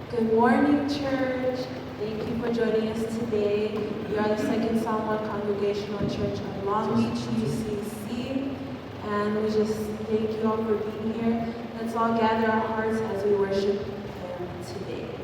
Good morning, church. Thank you for joining us today. We are the Second Samoan Congregational Church of Longbeach UCC, and we just thank you all for being here. Let's all gather our hearts as we worship Him today.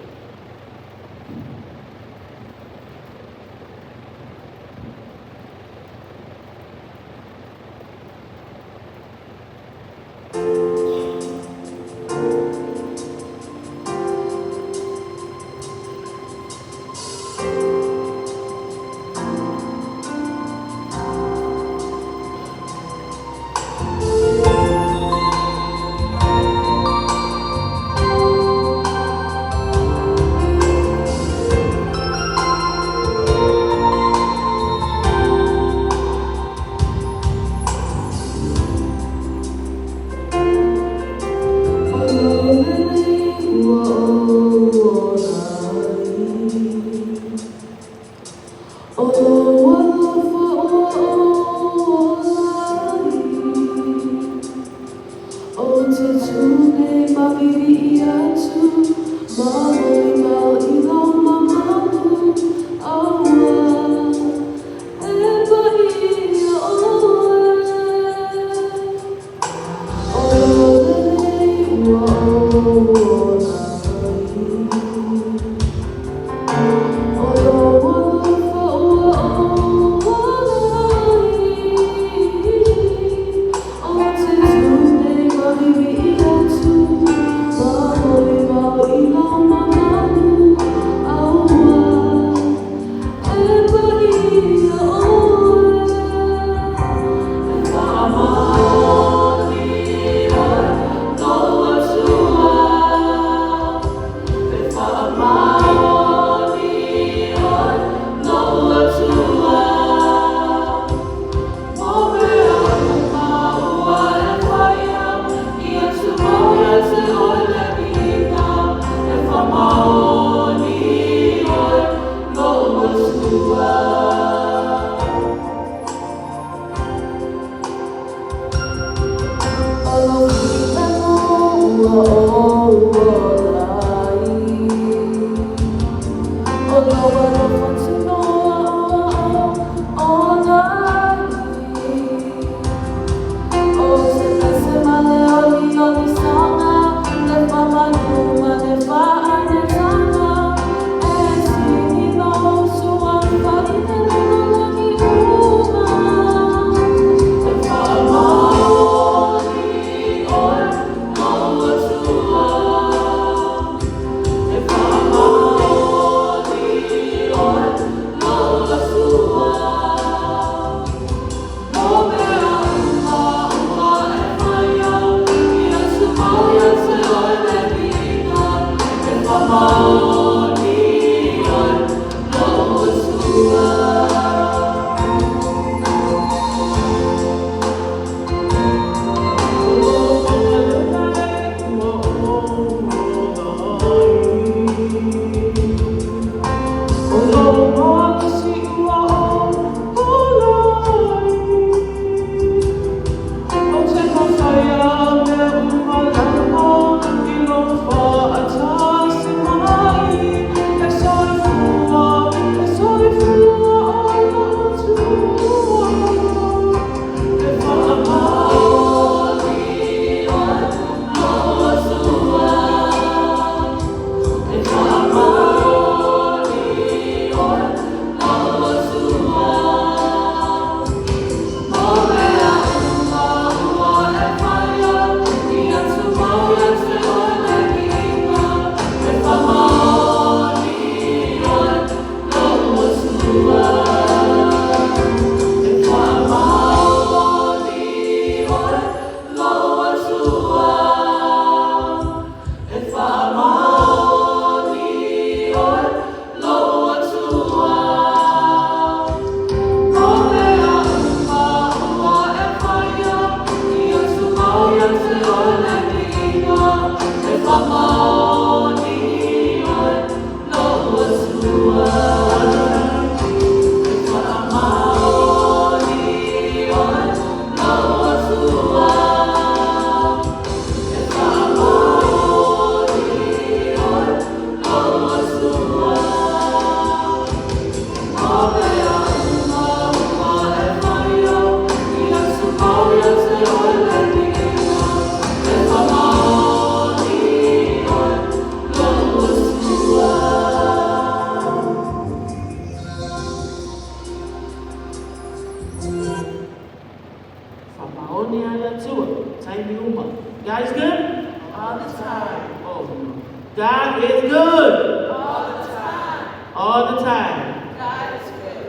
good? All the time. All the time. God is good.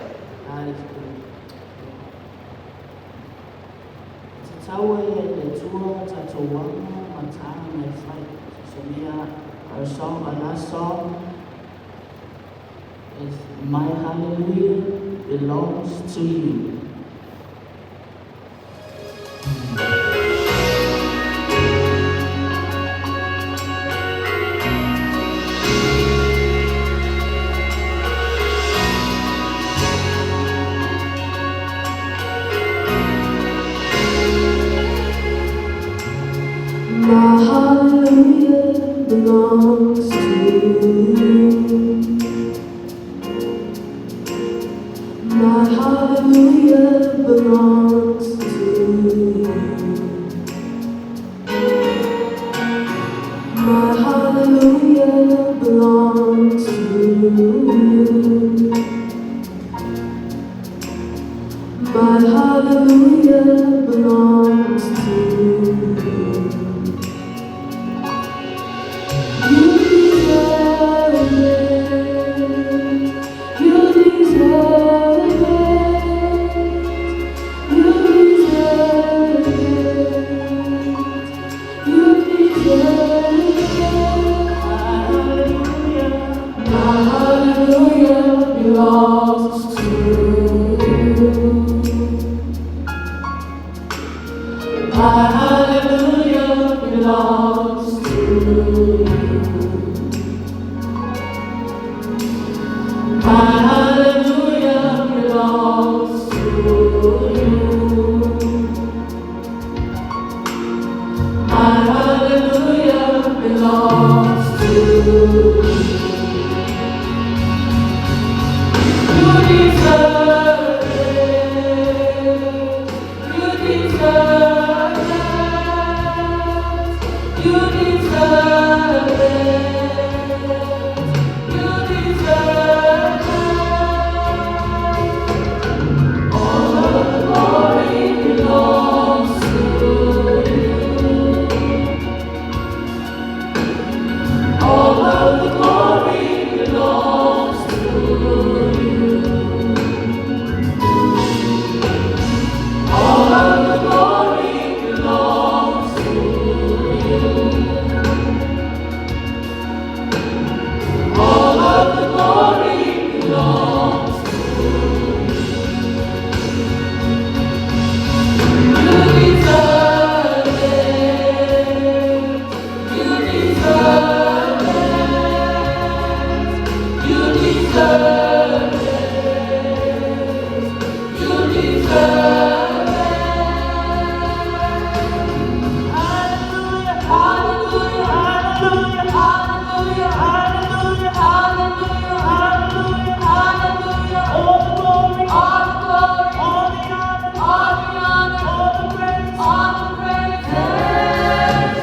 God is good. Our song, our last song is My Hallelujah Belongs to You. My hallelujah belongs to you. My hallelujah belongs to you. My hallelujah belongs to you. My hallelujah belongs to you. You deserve it. You deserve it. You deserve it. You deserve it. Hallelujah. My hallelujah belongs to you. My hallelujah belongs to you. My hallelujah belongs to you. My hallelujah belongs to you. You deserve it. You deserve it. You deserve it. You deserve it. All of the glory belongs to you. All of the glory belongs to you. All of the glory belongs to you. All of the glory belongs to you. You deserve it. You deserve it. You deserve it. You deserve it. Hallelujah. Hallelujah. Hallelujah. Hallelujah. Hallelujah. Hallelujah. Hallelujah. Hallelujah. All the glory. All the glory. All the honor. All the honor. All the praise. All the praise.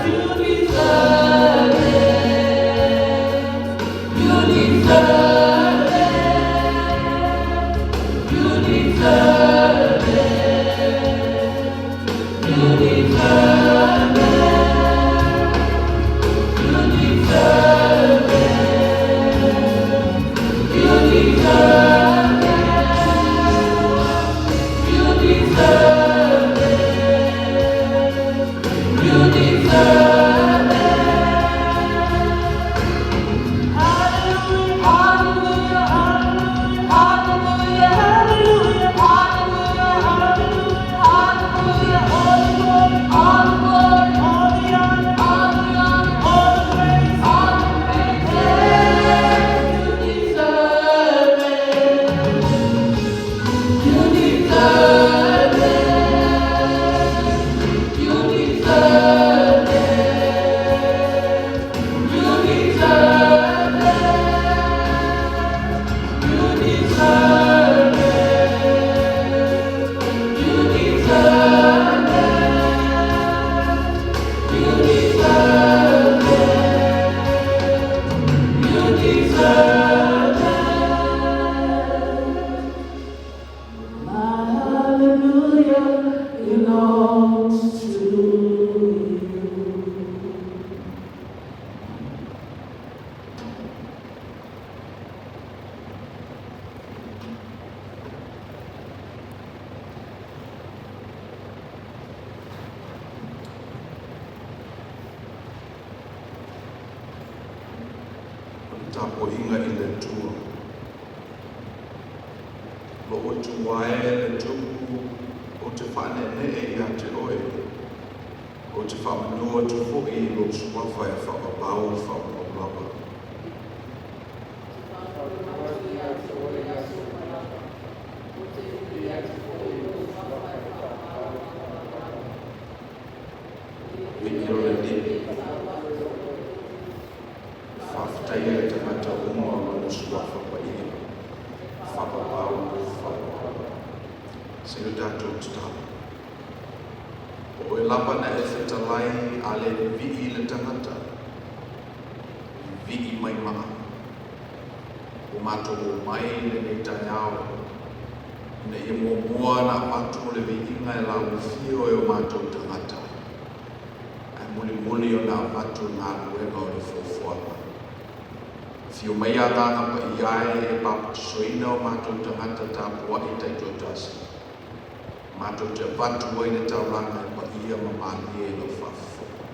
You deserve it. You deserve it. You deserve it. You deserve it. You deserve it. You deserve it. You deserve it. You deserve it. Hallelujah. Hallelujah. Hallelujah. Hallelujah. Hallelujah. Hallelujah. Hallelujah. Hallelujah. All the glory. All the glory. All the honor. All the honor. All the praise. All the praise. You deserve it. You deserve it. You deserve it. You deserve it. You deserve it. You deserve it. You deserve it. You deserve it. My hallelujah belongs to you. tapuaiga i le Atua. Lou Atua e le Tupu, ou te faaneenee ia te oe. Ou te faamanu atu foi i lou suafa e faavavau faavavau lava. Viia le Alii. Faafetaia e tagata uma lona suafa paia. Faavavau faavavau lava. Se i o tatou tatalo. O oe lava na e fetalai a le vivii le tagata, vivii mai maa. Ua matou omai i lenei taeao, ina ia muamua ona avatu le viiga e lauifio e o matou tagata, ae mulimuli ona avatu galuega o le foafoaga. Afio mai Agaga Paia e e papatisoina o matou tagata tapuai taitoatasi. Matou te avatu ai le taulaga e paia ma malie i lau faafofoga.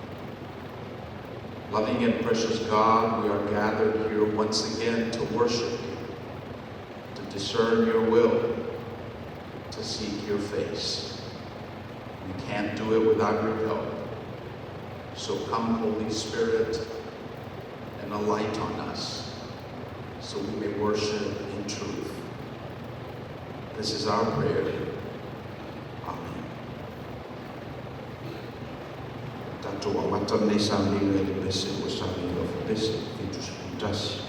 Loving and precious God, we are gathered here once again to worship you, to discern your will, to seek your face. We can't do it without your help. So come, Holy Spirit, and alight on us so we may worship in truth. This is our prayer. Amen. Tatou amata lenei sauniga i le pese ua sauni alofa pese, 71.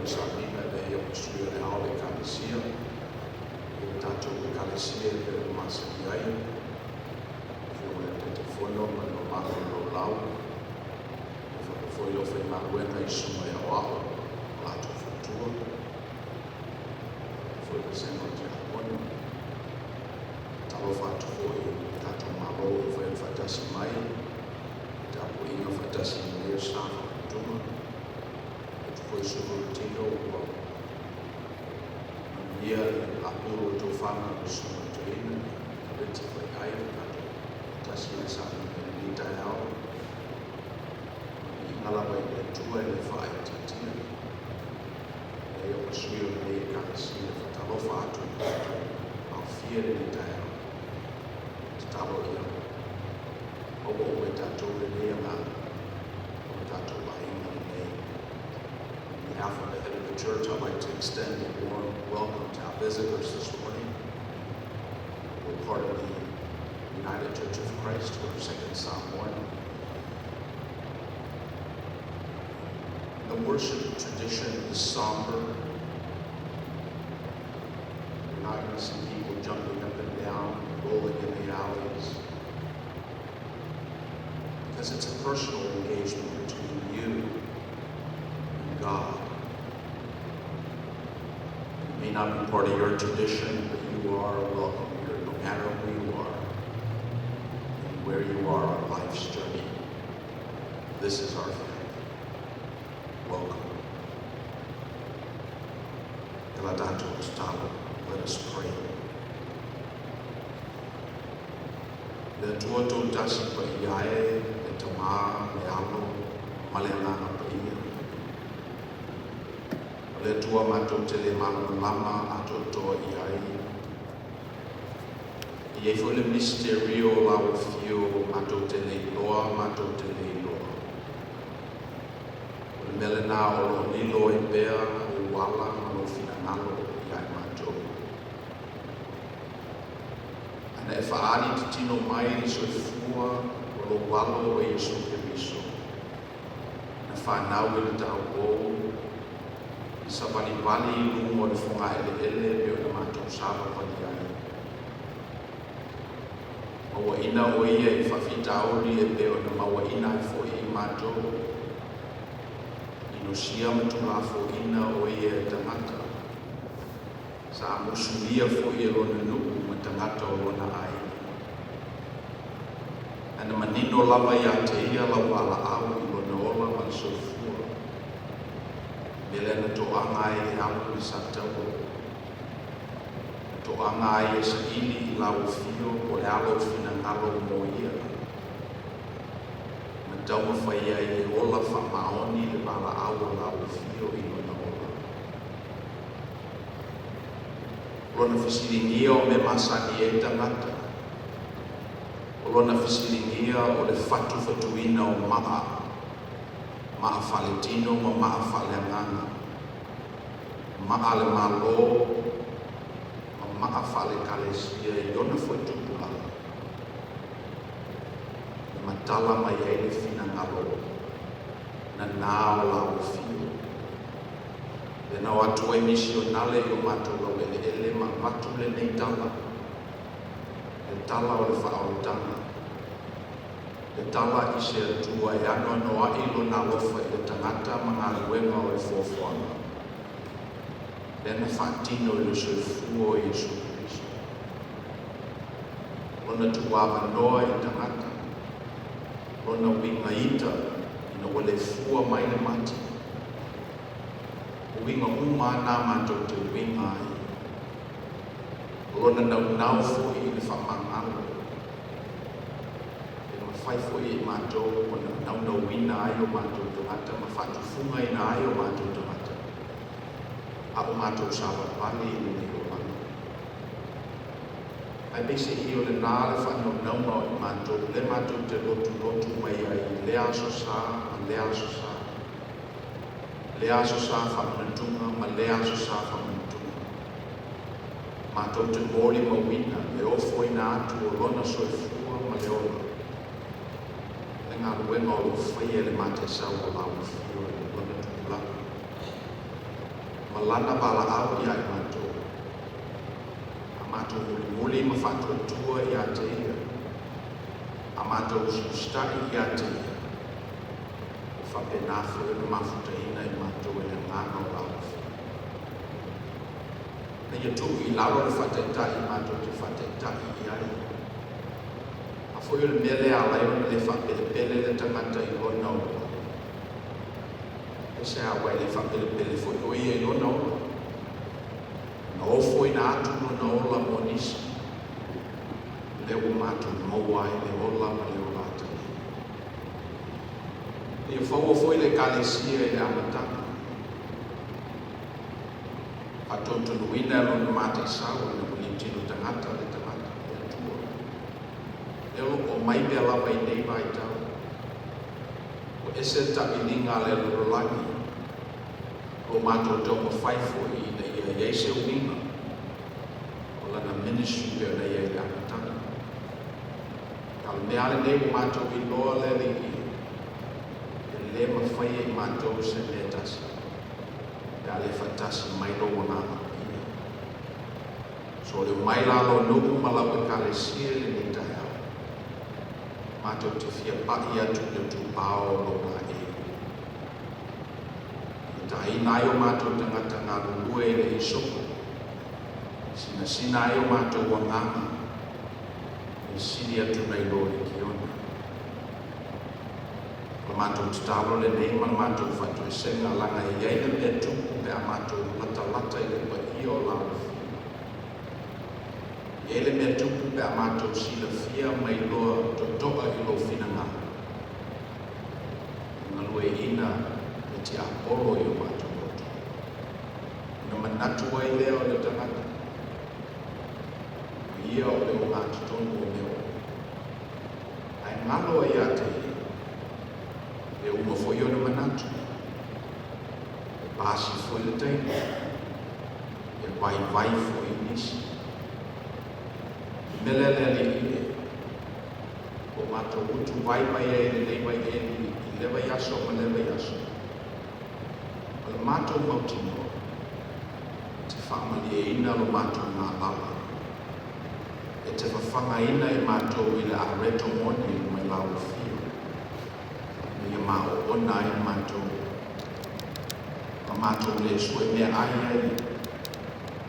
le sauniga e avea ia ma sui o le Ao o le Ekalesia i le tatou Ekalesia e pei ona masani ai, le Afioga i le Taitaifono ma le mamalu o le laulau, e faapea foi le aufaigaluega i susuga i aoao ma latou faletua, faapea foi le vasega o Tiakono. Faatalofa atu foi i le tatou Malo ua mafai ona faatasi mai i le tapuaiga faatasi i lenei aso Sa faaletuga. Atu foi sulu o le tino ua manuia le apulu o le tofaga o le susuga i le toeaina Reti Faiai ua tatou faatasi i le sauniga i lenei taeao. O le viiga lava i le Atua e le faaitiitia. Leai o ma sui o lenei Ekalesia e faatalofa atu i le tatou aofia i lenei taeao. Tatalo ia maua uma e tatou lenei agaga o le tatou aiga lenei. On behalf of the head of the church, I'd like to extend a warm welcome to our visitors this morning. We're part of the United Church of Christ. We're Second Samoan. The worship tradition is somber. You're not going to see people jumping up and down, rolling in the alleys, because it's a personal engagement between you and God. It may not be part of your tradition, but you are welcome here, no matter who you are and where you are on life's journey. This is our family. Welcome. E la tatou tatalo. Let us pray. Le Atua tōtasi paia e, le Tamā, le Alo, ma le Agaga Paia. O le Atua matou te le malamalama atoatoa i ai. E i ai foi le misterio o lau afio matou te le iloa, matou te le iloa. O le mea lenā o lo o lilo ai pea ou ala ma lou finagalo ia i matou. Ana e faaali titino mai le soifua o lou Alo o Iesu Keriso, na fanau i le taupou, i savalivali i luga o le fogaeleele e pei ona matou savavali ai. Mauaina o ia i faafitauli e pei ona mauaina ai foi i matou. Inosia ma tulafoina o ia e tagata. Sa musulia foi e lona nuu ma tagata o lona aiga. Ana manino lava ia te ia lau valaau i lona ola ma le soifua. Mea lea na toaga ai e alu i le sataua. Na toaga ai e saili i lau afio po o le a lou finagalo mo ia. Ma taumafai ai e ola faamaoni le valaau a lau afio i lona ola. O lona fesiligia o mea masani ai tagata. O lona fesiligia o le fatufatuina o maa, maa faaletino ma maa faaleagaga, maa a le Malo ma maa faale-Ekalesia i ona foi tupulaga, na matala mai ai le finagalo nanā o lau afio. Lea na o atu ai misionale i o matou laueleele ma avatu lenei tala, le tala o le faaolataga, le tala i se Atua e anoanoai lona alofa i le tagata ma galuega o le foafoaga, lea na faatino i le soifua o Iesu Keriso. Lona tuuavanoa i tagata, lona uiga ita ina ua le fua mai le mati. O uiga uma lava na matou te uiga ai. O lona naunau foi i le faamagalo, e mafai foi e i matou ona naunauina ai o matou tagata ma faatufugaina ai o matou tagata, a o matou savavali i lenei olaga. Aemaise i o lenā le faanaunauga o i matou, lea matou te lotulotu mai ai i lea Aso Sa ma lea Aso Sa, lea Aso Sa faamanatuga ma lea Aso Sa faamanatuga. Matou te molimauina le ofoina atu o Lona soifua ma le ola, le galuega o lo o faia e le mataisau o lau afio i lona tupulaga. Ma lana valaau ia i matou. A matou mulimuli ma faatuatua ia te ia. A matou usiusitai ia te ia. Ua faapena foi ona mafutaina i matou e le agaga o Lauofio. Na ia tuu i lalo le faataitai matou te faataitai i ai. A foi o le mea lea e ala ai ona le faapelepele le tagata i lona ola. Aisea ua e le faapelepele foi oe ia i lona ola? Na ofoina atu lona ola mo nisi, o lea ua matou maua ai le ola ma le ola atalii. Ia faua foi le Ekalesia i le amataga, faatonutonuina e lona mataisau ina ua liutilo tagata le tagata, le Atua. Lea o lo o aumai pea lava i nei vaitau. Ua ese le taaviliga a le lalolagi, lo matou taumafai foi ina ia i ai se uiga o lana ministry pei ona i ai i le amataga. A o le mea lava lenei ua matou iloa le Alii e le mafai e i matou se mea e tasi pe a le faatasi mai lou Agaga Paia. So o le omai la lou nuu ma lau Ekalesia i lenei taeao, matou te fia pai atu i le tupao o lou laei. E taina ai o matou tagata galulue i le isopo, sinasina ai o matou agaga, e sili atu nai lo le kiona. O le matou tatalo lenei ma le matou faatoesega laga e i ai le mea tupu pe a matou latalata i le paia o Lauofio. E i ai le mea tupu pe a matou silafia ma iloa totoa i lou finagalo. E galueaiina le tiapolo i o matou loto. Ona manatu ai lea o le tagata, o ia o le ogatotonu o mea uma. Ae galo ai ia te ia, e uma foi ona manatu, e pasi foi le taimi, e vaivai foi nisi. O le mea lea le Alii e, ua matou utu vaivai ai lenei vaieli i lea vaiaso ma lea vaiaso, o le matou mautinoa, e te faamalieina lo matou galala, e te fafagaina i matou i le areto moni mai Lauofio, ina ia maoona ai matou, ma matou le sue mea ai ai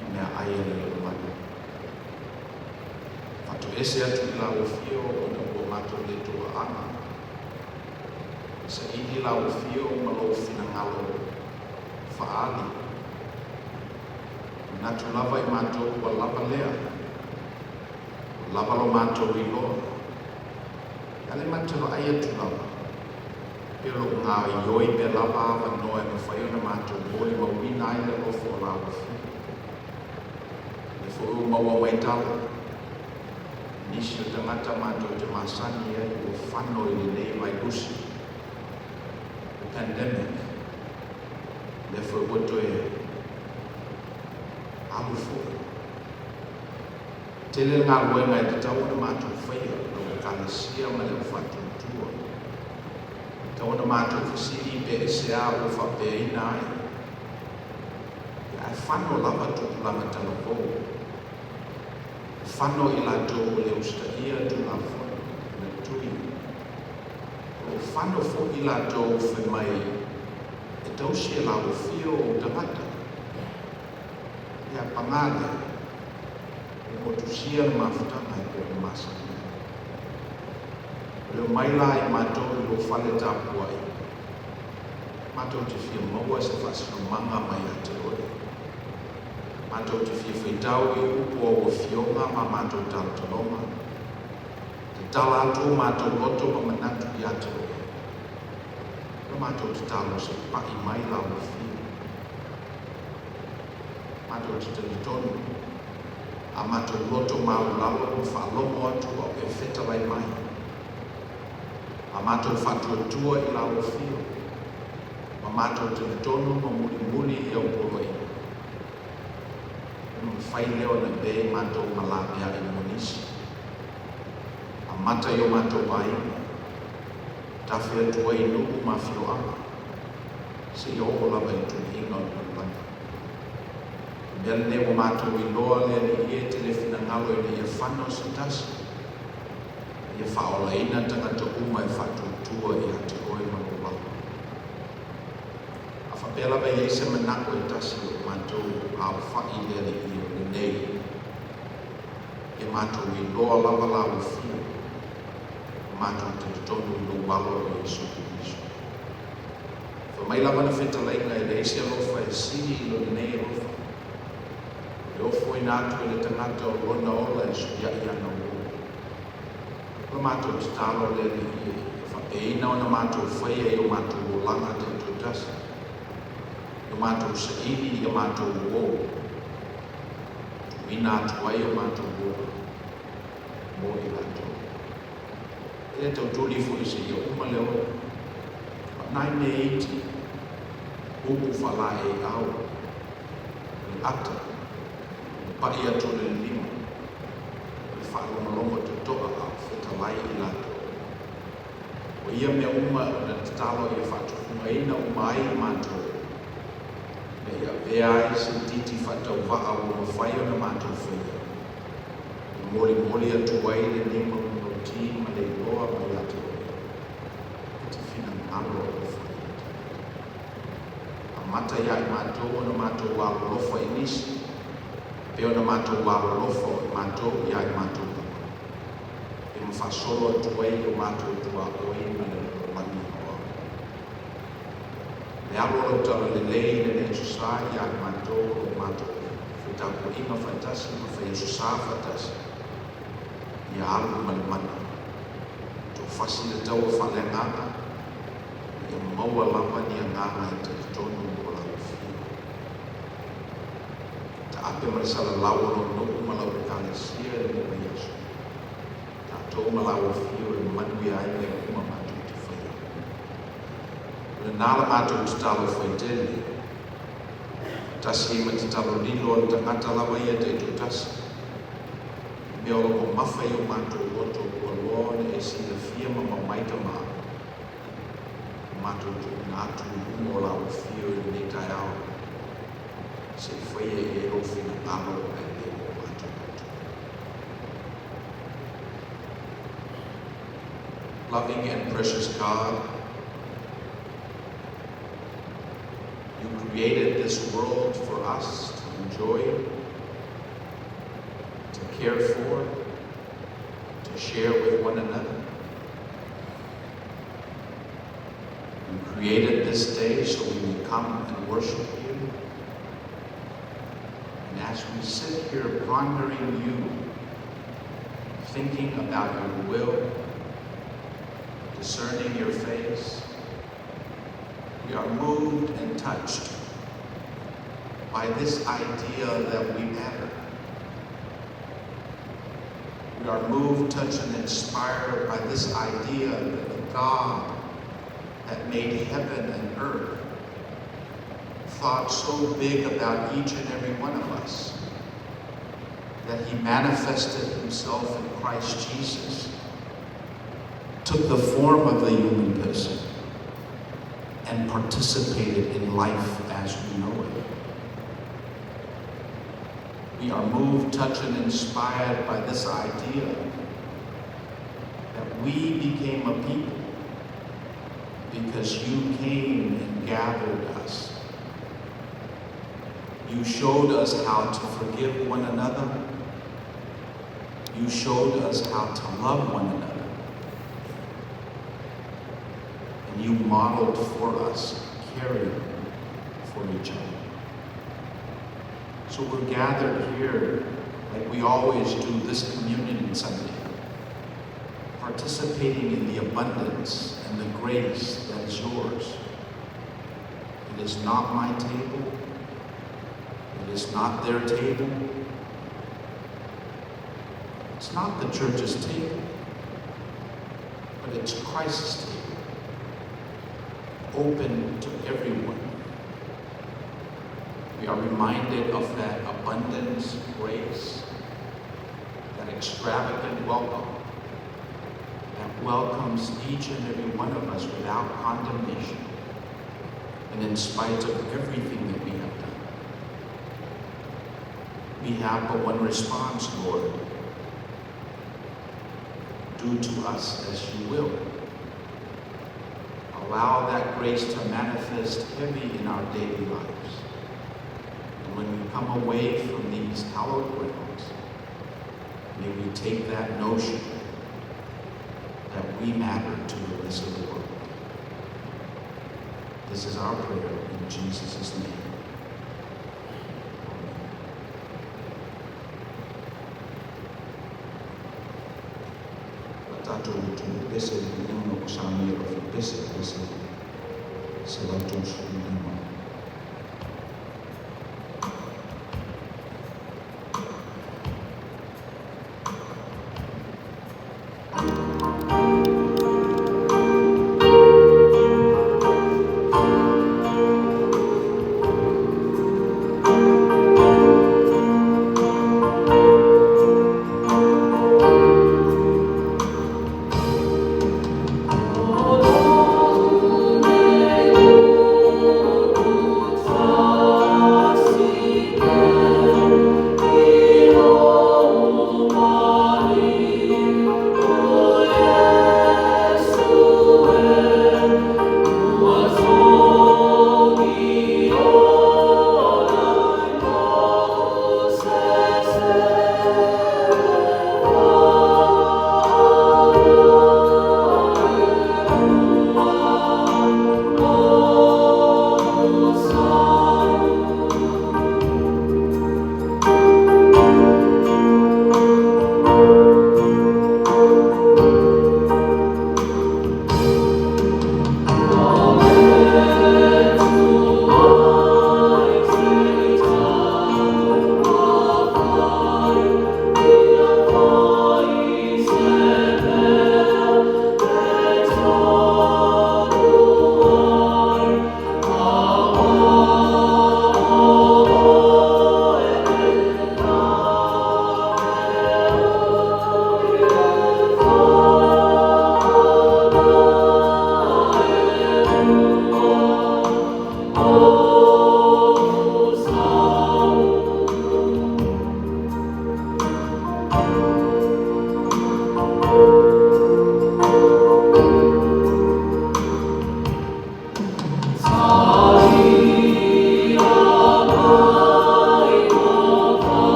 i mea ai a le lalolagi. Faatoese atu i Lauofio ona ua matou le toaaga, saili Lauofio ma lou finagalo faaali. Manatu lava i matou ua lava lea, ua lava lo matou iloa. A le matou te vaai atu lava, pei o lo o gaoioi pea lava avanoa e mafai ona matou molimauina ai le alofa o Lauofio. O lea foi ua maua mai tala, nisi o tagata matou te masani ai ua fano i lenei vailusi, le pandemic, lea foi ua toe alu foi. Tele le galuega e tatau ona matou faia, lau Ekalesia ma le au faatuatua. E tatau ona matou fesili pe aisea ua faapeaina ai. Ae fano lava tupulaga talavou. E fano i latou ua le usitaia Tulafono na tui. O lo o fano foi i latou fai mai e tausi e Lauofio ou tagata. Ia pagā lea, ua motusia le mafutaga e pei ona masani ai. O le omai la i matou i lou fale tapuai, matou te fia maua se faasinomaga mai ia te oe. Matou te fia faitau i upu o au afioga ma matou talotaloga. Tatala atu o matou loto ma manatu ia te oe. O le matou tatalo se i pai mai Lauofio. Matou te talitonu, a matou loto maualalo ua faalogo atu a o e fetalai mai. A matou faatuatua i Lauofio, ma matou talitonu ma mulimuli i au poloaiga, ona mafai lea ona avea i matou ma laveai mo nisi. Amata i o matou aiga, tafe atu ai i nuu ma afioaga, seia oo lava i le tuliiga o le lalolagi. Mea lenei ua matou iloa le Alii e, e te le finagalo ina ia fano se tasi, a ia faaolaina tagata uma e faatuatua ia te oe ma lou alo. A faapea lava e i ai se manatu e tasi o matou aofa'i i le Alii o lenei, ia matou iloa lava lau afio, ma matou talitonu i lou alo o Iesu Keriso. Fai mai lava na fetalaiga e leai se alofa e sili i lo lenei alofa, o le ofoina atu e le tagata o lona ola e suia'i ana uō. O la matou tatalo le Alii e, ia faapeina ona matou faia i o matou olaga taitoatasi, i o matou saili i a matou uō, tuuina atu ai o matou ola mo i latou. E le tau tuli foi seia uma le ola, a o nai mea iti, upu faalaeiau, o le ata, o le pa'i atu o le lima, o le faalogologo toto'a a o fetalai i latou. O ia mea uma o le tatalo ia faatufugaina uma ai i matou, ina ia avea ai se titi faatauva'a ua mafai ona matou faia, e molimoli atu ai lenei manulauti ma le iloa mai ia te oe, e te finagalo alofa i le tagata. Amata iā i matou ona matou alolofa i nisi, e pei ona matou alolofa oi matou iā i matou lava, ia ma faasolo atu ai i o matou tuaoi ma le lalolagi aoao. Le alu o lau talalelei i lenei Aso Sa iā i matou o lo o matou feutapuaiga faatasi ma fai Aso Sa faatasi, ia alu ma le mana, toafasi le taua faaleagaga, ma ia maua lava ni agaga e talitonu o lau afio. Taape ma le salalau o lou nuu ma lau Ekalesia i lenei vaiaso, tatou ma lau afio e manuia ai mea uma matou te faia. O lena la matou tatalo faitele, faatasi ai ma tatalo lilo a le tagata lava ia taitoatasi, i mea o lo o mafa i o matou loto ua loa ona e silafia ma mamaita ma ua matou tuuina atu i luma o lau afio i lenei taeao, se i faia i ai lou finagalo ae le o matou loto. Loving and precious God, you created this world for us to enjoy, to care for, to share with one another. You created this day so we may come and worship you. And as we sit here pondering you, thinking about your will, discerning your face, we are moved and touched by this idea that we matter. We are moved, touched, and inspired by this idea that the God that made heaven and earth thought so big about each and every one of us that he manifested himself in Christ Jesus, took the form of the human person, and participated in life as we know it. We are moved, touched, and inspired by this idea that we became a people because you came and gathered us. You showed us how to forgive one another. You showed us how to love one another. And you modeled for us caring for each other. So we're gathered here like we always do this Communion Sunday, participating in the abundance and the grace that is yours. It is not my table. It is not their table. It's not the church's table, but it's Christ's table, open to everyone. We are reminded of that abundance, grace, that extravagant welcome that welcomes each and every one of us without condemnation and in spite of everything that we have done. We have but one response, Lord. Do to us as you will. Allow that grace to manifest heavy in our daily lives. And when we come away from these hallowed grounds, may we take that notion that we matter to the rest of the world. This is our prayer in Jesus' name. Tatou pese le o samia o pese pese se la 35.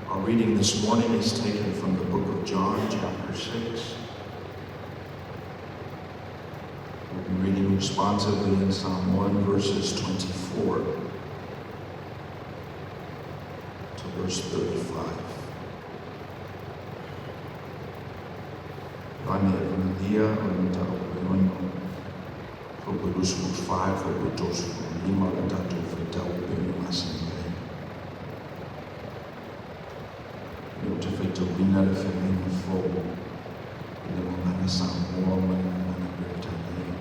Our reading this morning is taken from the book of John, chapter 6. We'll be reading responsively in Psalm 1, verses 24 to verse 35. Ioane Evangelia o le mataupu e 6, fuaipua 24, fuaipua 35 o le tatou faitau e pei ona masani ai. faitauina le Feagaiga Fou i le Gagana Samoa ma le Gagana Peretania.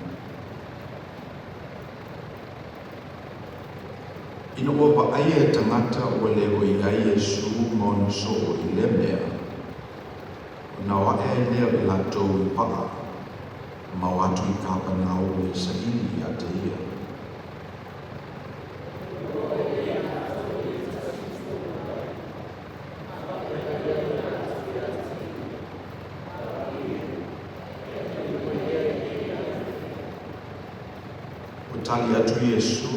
Ina ua vaaia e tagata ua le o i ai Iesu ma ona soo i lea mea, ona o ae ai lea o i latou i vaa, ma o atu i Kapanaume e saili ia te ia. Ua tali atu Iesu,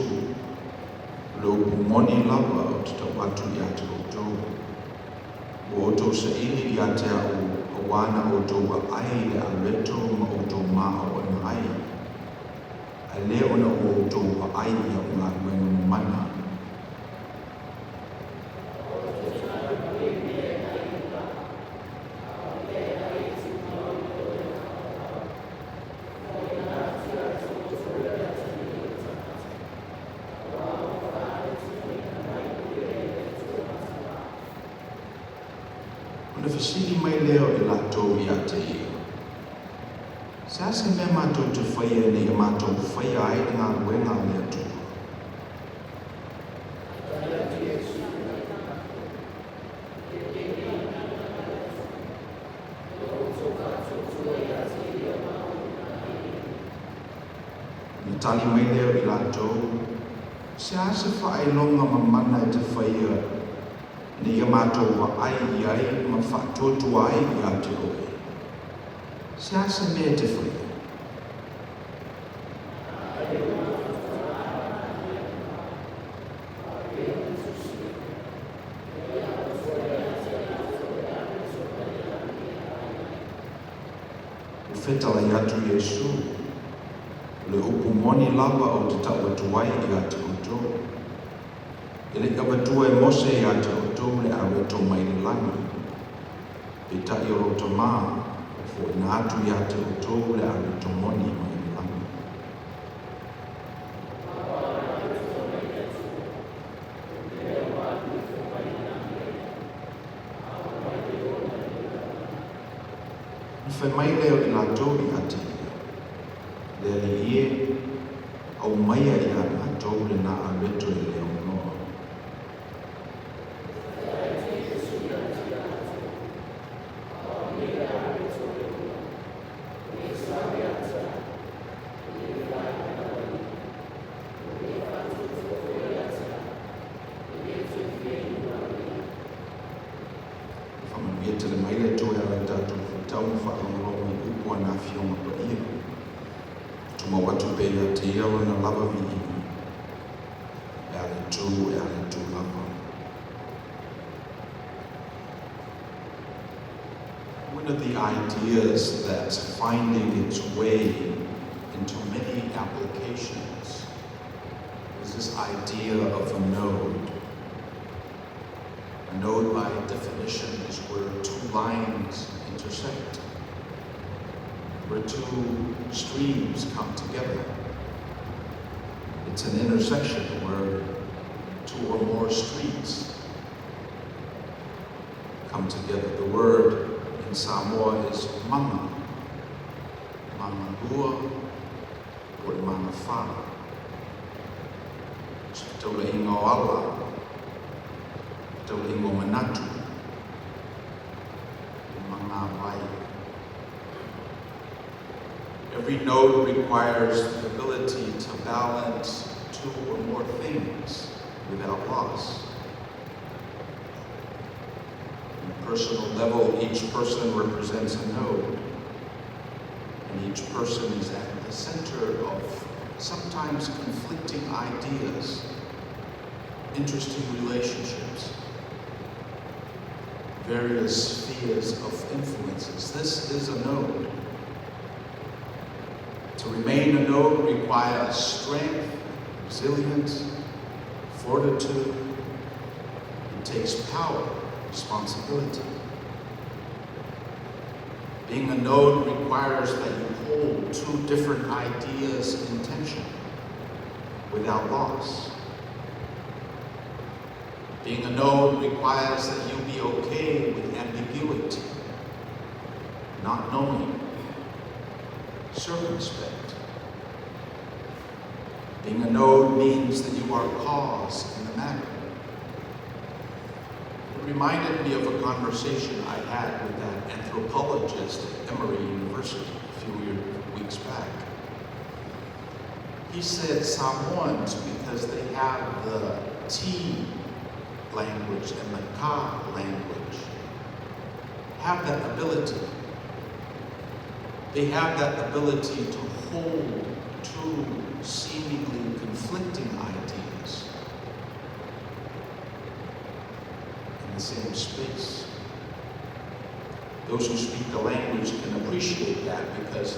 O le upu moni lava ou te tau atu ia te outou, ua outou saili ia te a'u auā na outou vaai i le areto ma outou mā'ao'aga ai, ae le ona ua outou vaai i a'u galuega mamana. Ona fesili mai lea o i latou ia te ia, Se a se mea matou te faia ina ia matou faia ai le galuega a le Atua? Ona tali mai lea o i latou, Se a se faailoga mamana e te faia ina ia matou vaai i ai ma faatuatua ai ia te oe? Se a se mea e te faia? Ua fetalai atu Iesu, O le upu moni lava ou te tau atu ai ia te outou, e le i avatua e Mose ia te outou le areto mai le lagi, peitai o lou Tama ua foina atu ia te outou le areto moni mai le lagi. Ona fai mai lea o i latou ia te ia, Le Alii e, aumaia ia matou lena areto e le aunoa. Faamanuia tele mai le Atua e ala i tatou faitau ma faalogologo i upu a na Afioga Paia. Tumau atu pea ia te ia lona lava viiga. E a le tu, e a le tu lava. One of the ideas that's finding its way into many applications is this idea of a node. A node, by definition, is where two lines intersect, where two streams come together. It's an intersection where two or more streets come together. The word in Samoa is manga, magalua, or magafa. Fetaulaiga o ala, fetaulaiga o manatu, le magavai. Every node requires the ability to balance two or more things without loss. On a personal level, each person represents a node, and each person is at the center of sometimes conflicting ideas, interesting relationships, various spheres of influences. This is a node. To remain a node requires strength, resilience, fortitude. It takes power, responsibility. Being a node requires that you hold two different ideas in tension without loss. Being a node requires that you be okay with ambiguity. Not knowing, circumspect. Being a node means that you are cause in the matter. It reminded me of a conversation I had with that anthropologist at Emory University a few weeks back. He said Samoans, because they have the T language and the Ka language, have that ability. They have that ability to hold two seemingly conflicting ideas in the same space. Those who speak the language can appreciate that because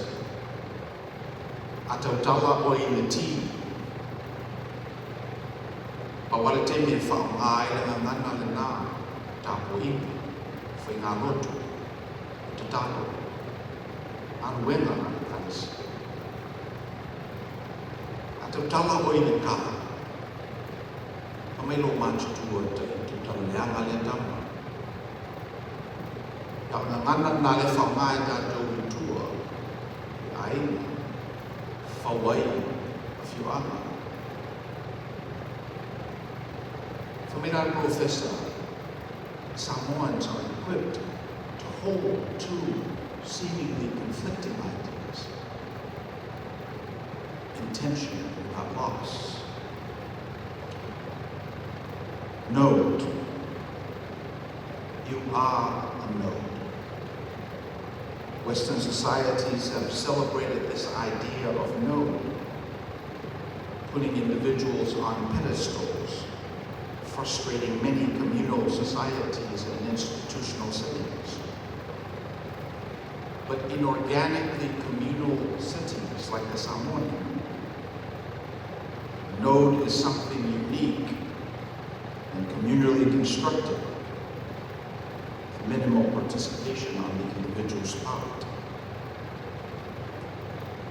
a tautala oe i le T. Pau lava le taimi e faaaoga ai le gagana lenā, tapuaiga, faigalotu, tatalo, galuega a le Ekalesia. A tautala oe i le K, fai mai lou matutua e tautala leaga lea tama. A o le gagana lenā lea e faaaoga e tatou i tua, i aiga, fau ai afioaga. Fai mai la le polofesa, Samoans are equipped to hold two seemingly conflicting ideas in tension without loss. Node. You are a node. Western societies have celebrated this idea of node, putting individuals on pedestals, frustrating many communal societies and institutional settings. But in organically communal settings like the Samoan, node is something unique and communally constructed with minimal participation on the individual's part.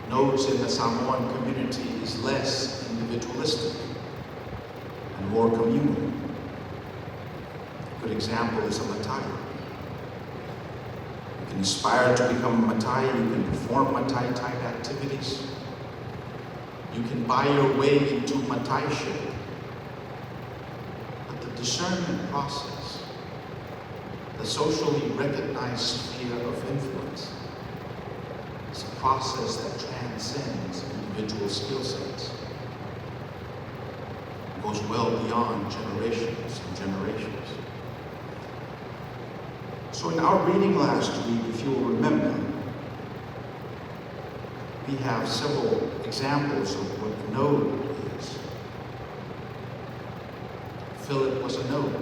Nodes in the Samoan community is less individualistic and more communal. A good example is a matai. You can aspire to become a matai, you can perform matai-type activities. You can buy your way into mataiship. But the discernment process, the socially recognized sphere of influence, is a process that transcends individual skill sets. It goes well beyond generations and generations. So in our reading last week, if you will remember, we have several examples of what a node is. Philip was a node.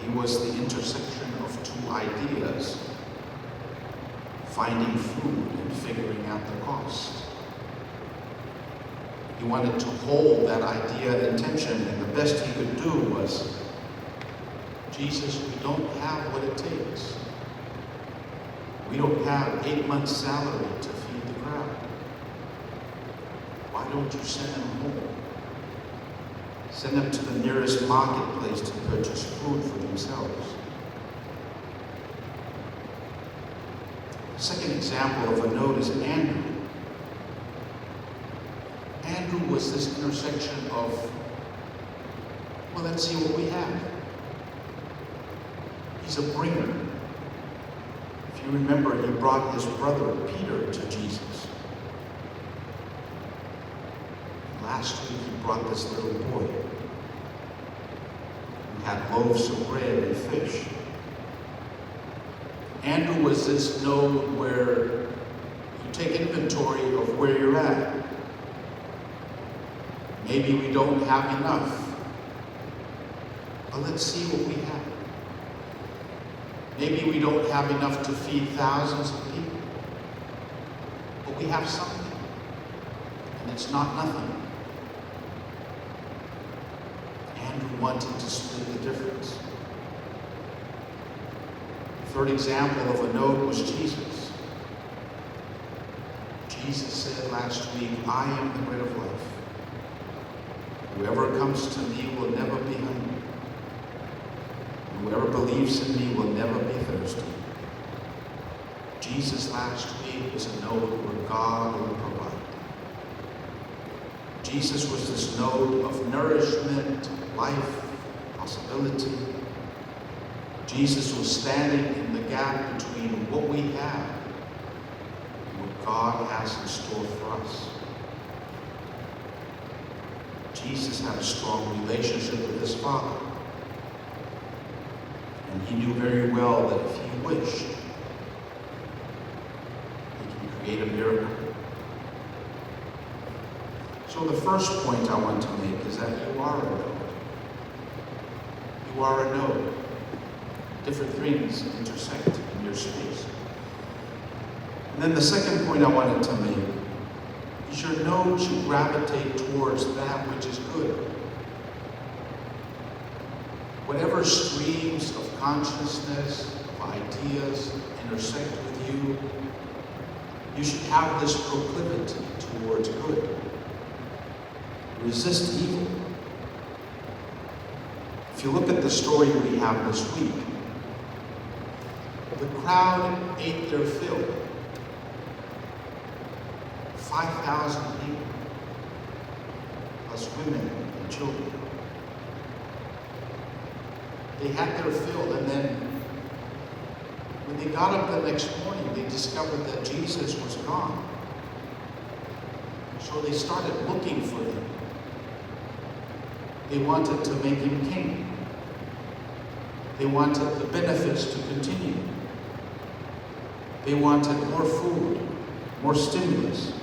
He was the intersection of two ideas, finding food and figuring out the cost. He wanted to hold that idea in tension, and the best he could do was, Jesus, we don't have what it takes. We don't have 8 months' salary to feed the crowd. Why don't you send them home? Send them to the nearest marketplace to purchase food for themselves. The second example of a node is Andrew. Andrew was this intersection of, well, let's see what we have. He's a bringer. If you remember, he brought his brother Peter to Jesus. Last week, he brought this little boy who had loaves of bread and fish. Andrew was this node where you take inventory of where you're at. Maybe we don't have enough, but let's see what we have. Maybe we don't have enough to feed thousands of people, but we have something, and it's not nothing. Andrew wanted to split the difference. The third example of a node was Jesus. Jesus said last week, I am the bread of life. Whoever comes to me will never be hungry. And whoever believes in me will never be thirsty. Jesus last week was a node where God will provide. Jesus was this node of nourishment, life, possibility. Jesus was standing in the gap between what we have and what God has in store for us. Jesus had a strong relationship with his Father. And he knew very well that if he wished, he can create a miracle. So the first point I want to make is that you are a node. You are a node. Different things intersect in your space. And then the second point I wanted to make is your node should gravitate towards that which is good. Whatever streams of consciousness, of ideas intersect with you, you should have this proclivity towards good. Resist evil. If you look at the story we have this week, the crowd ate their fill. 5,000 people, plus women and children. They had their fill, and then when they got up the next morning, they discovered that Jesus was gone. So they started looking for him. They wanted to make him king. They wanted the benefits to continue. They wanted more food, more stimulus.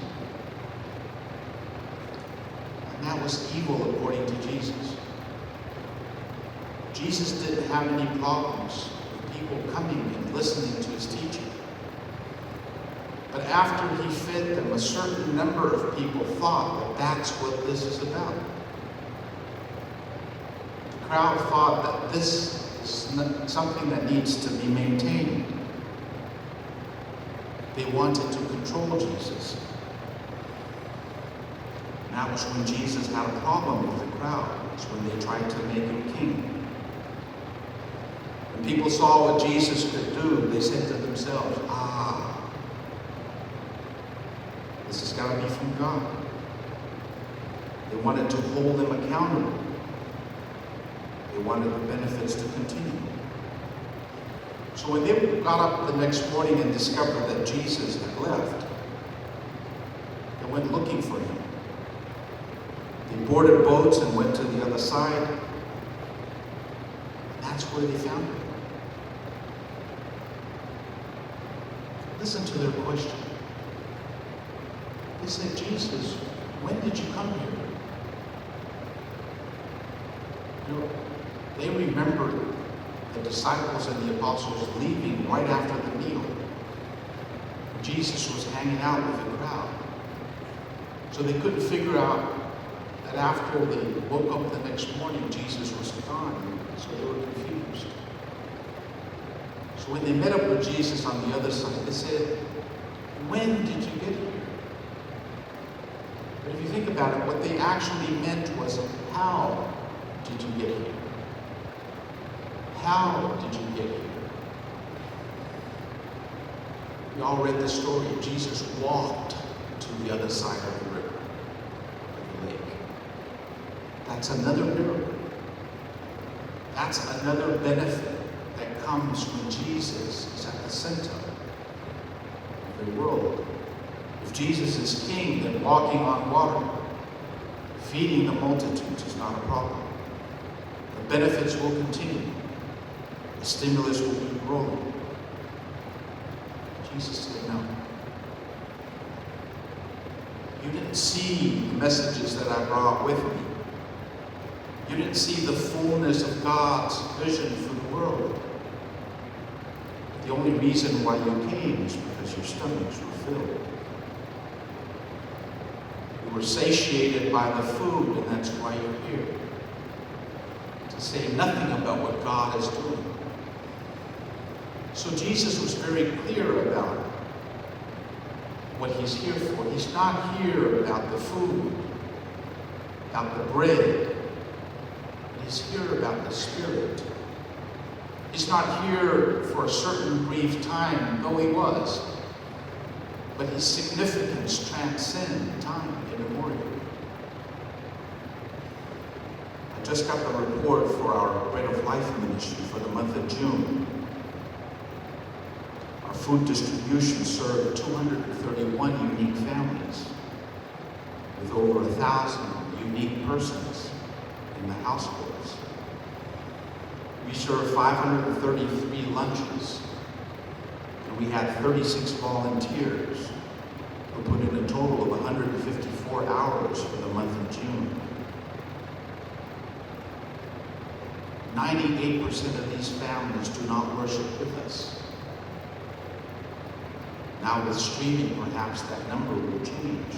And that was evil according to Jesus. Jesus didn't have any problems with people coming and listening to his teaching. But after he fed them, a certain number of people thought that that's what this is about. The crowd thought that this is something that needs to be maintained. They wanted to control Jesus. And that was when Jesus had a problem with the crowd. It's when they tried to make him king. When people saw what Jesus could do, they said to themselves, this has got to be from God. They wanted to hold him accountable. They wanted the benefits to continue. So when they got up the next morning and discovered that Jesus had left, they went looking for him. They boarded boats and went to the other side. And that's where they found him. Listen to their question. They said, Jesus, when did you come here? They remembered the disciples and the apostles leaving right after the meal. Jesus was hanging out with the crowd. So they couldn't figure out that after they woke up the next morning, Jesus was gone. So they were confused. So when they met up with Jesus on the other side, they said, when did you get here? But if you think about it, what they actually meant was, how did you get here? How did you get here? We all read the story. Jesus walked to the other side of the river, of the lake. That's another miracle. That's another benefit that comes when Jesus is at the center of the world. If Jesus is king, then walking on water, feeding the multitudes is not a problem. The benefits will continue. The stimulus will be growing. Jesus said, no. You didn't see the messages that I brought with me. You didn't see the fullness of God's vision for the world. The only reason why you came is because your stomachs were filled. You were satiated by the food, and that's why you're here. To say nothing about what God is doing. So Jesus was very clear about what he's here for. He's not here about the food, about the bread. But he's here about the Spirit. He's not here for a certain brief time, though he was, but his significance transcends time immemorial. I just got the report for our Bread of Life ministry for the month of June. Our food distribution served 231 unique families, with over 1,000 unique persons in the households. We served 533 lunches, and we had 36 volunteers who put in a total of 154 hours for the month of June. 98% of these families do not worship with us. Now with streaming, perhaps that number will change.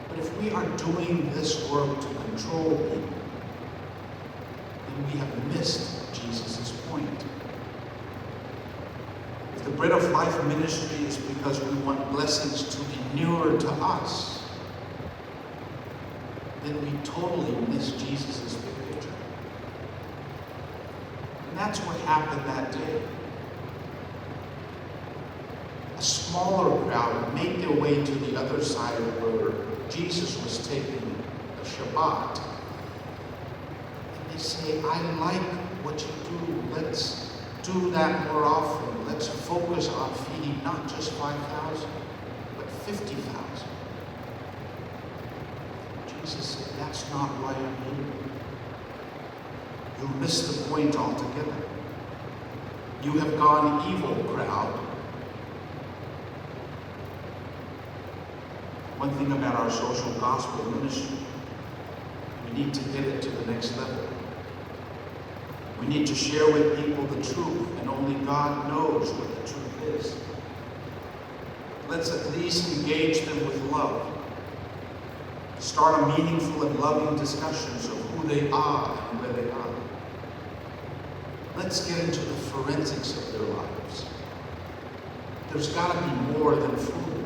But if we are doing this work to control people, then we have missed Jesus' point. If the Bread of Life ministry is because we want blessings to inure to us, then we totally miss Jesus' big picture. And that's what happened that day. A smaller crowd made their way to the other side where Jesus was taking the Shabbat. And they say, I like what you do. Let's do that more often. Let's focus on feeding not just 5,000, but 50,000. Jesus said, that's not why I'm here. You missed the point altogether. You have gone evil, crowd. One thing about our social gospel ministry, we need to get it to the next level. We need to share with people the truth, and only God knows what the truth is. Let's at least engage them with love. Start a meaningful and loving discussions of who they are and where they are. Let's get into the forensics of their lives. There's got to be more than food.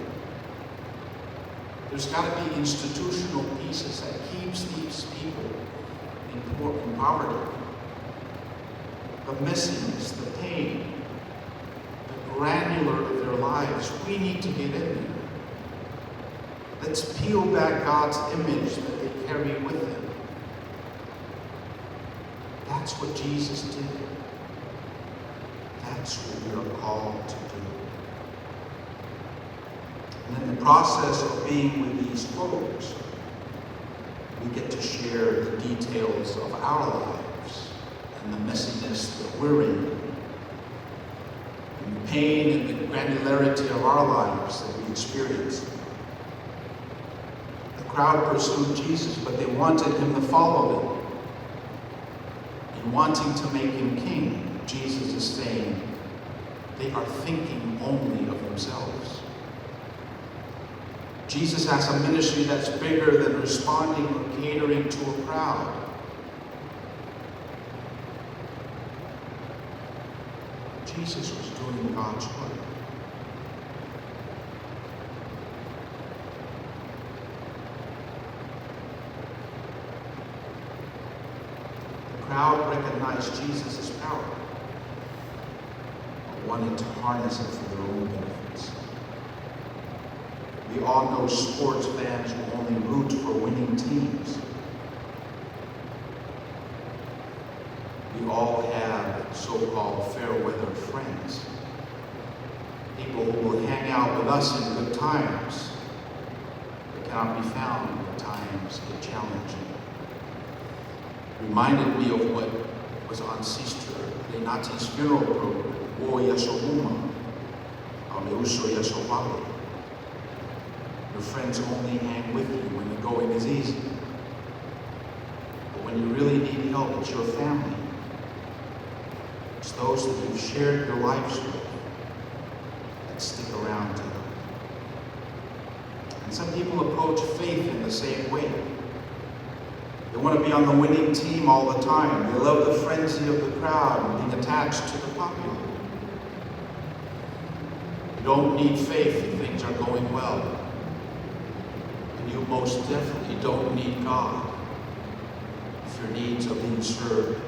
There's got to be institutional pieces that keeps these people in poverty. The messiness, the pain, the granular of their lives, we need to get in there. Let's peel back God's image that they carry with them. That's what Jesus did. That's what we are called to do. And in the process of being with these folks, we get to share the details of our lives and the messiness that we're in, and the pain and the granularity of our lives that we experience. The crowd pursued Jesus, but they wanted him to follow them. In wanting to make him king, Jesus is saying they are thinking only of themselves. Jesus has a ministry that's bigger than responding or catering to a crowd. Jesus was doing God's work. The crowd recognized Jesus' power, but wanted to harness it for their own benefits. We all know sports fans who only root for winning teams. We all have so-called fair-weather friends, people who will hang out with us in good times, but cannot be found when times get challenging. Reminded me of what was on Sister Lenati's funeral program, Wo Yasohuma, Auleuso Yasohwale. Your friends only hang with you when the going is easy. But when you really need help, it's your family. It's those that you've shared your lives with that stick around to help. And some people approach faith in the same way. They want to be on the winning team all the time. They love the frenzy of the crowd and being attached to the popular. You don't need faith if things are going well. And you most definitely don't need God if if your needs are being served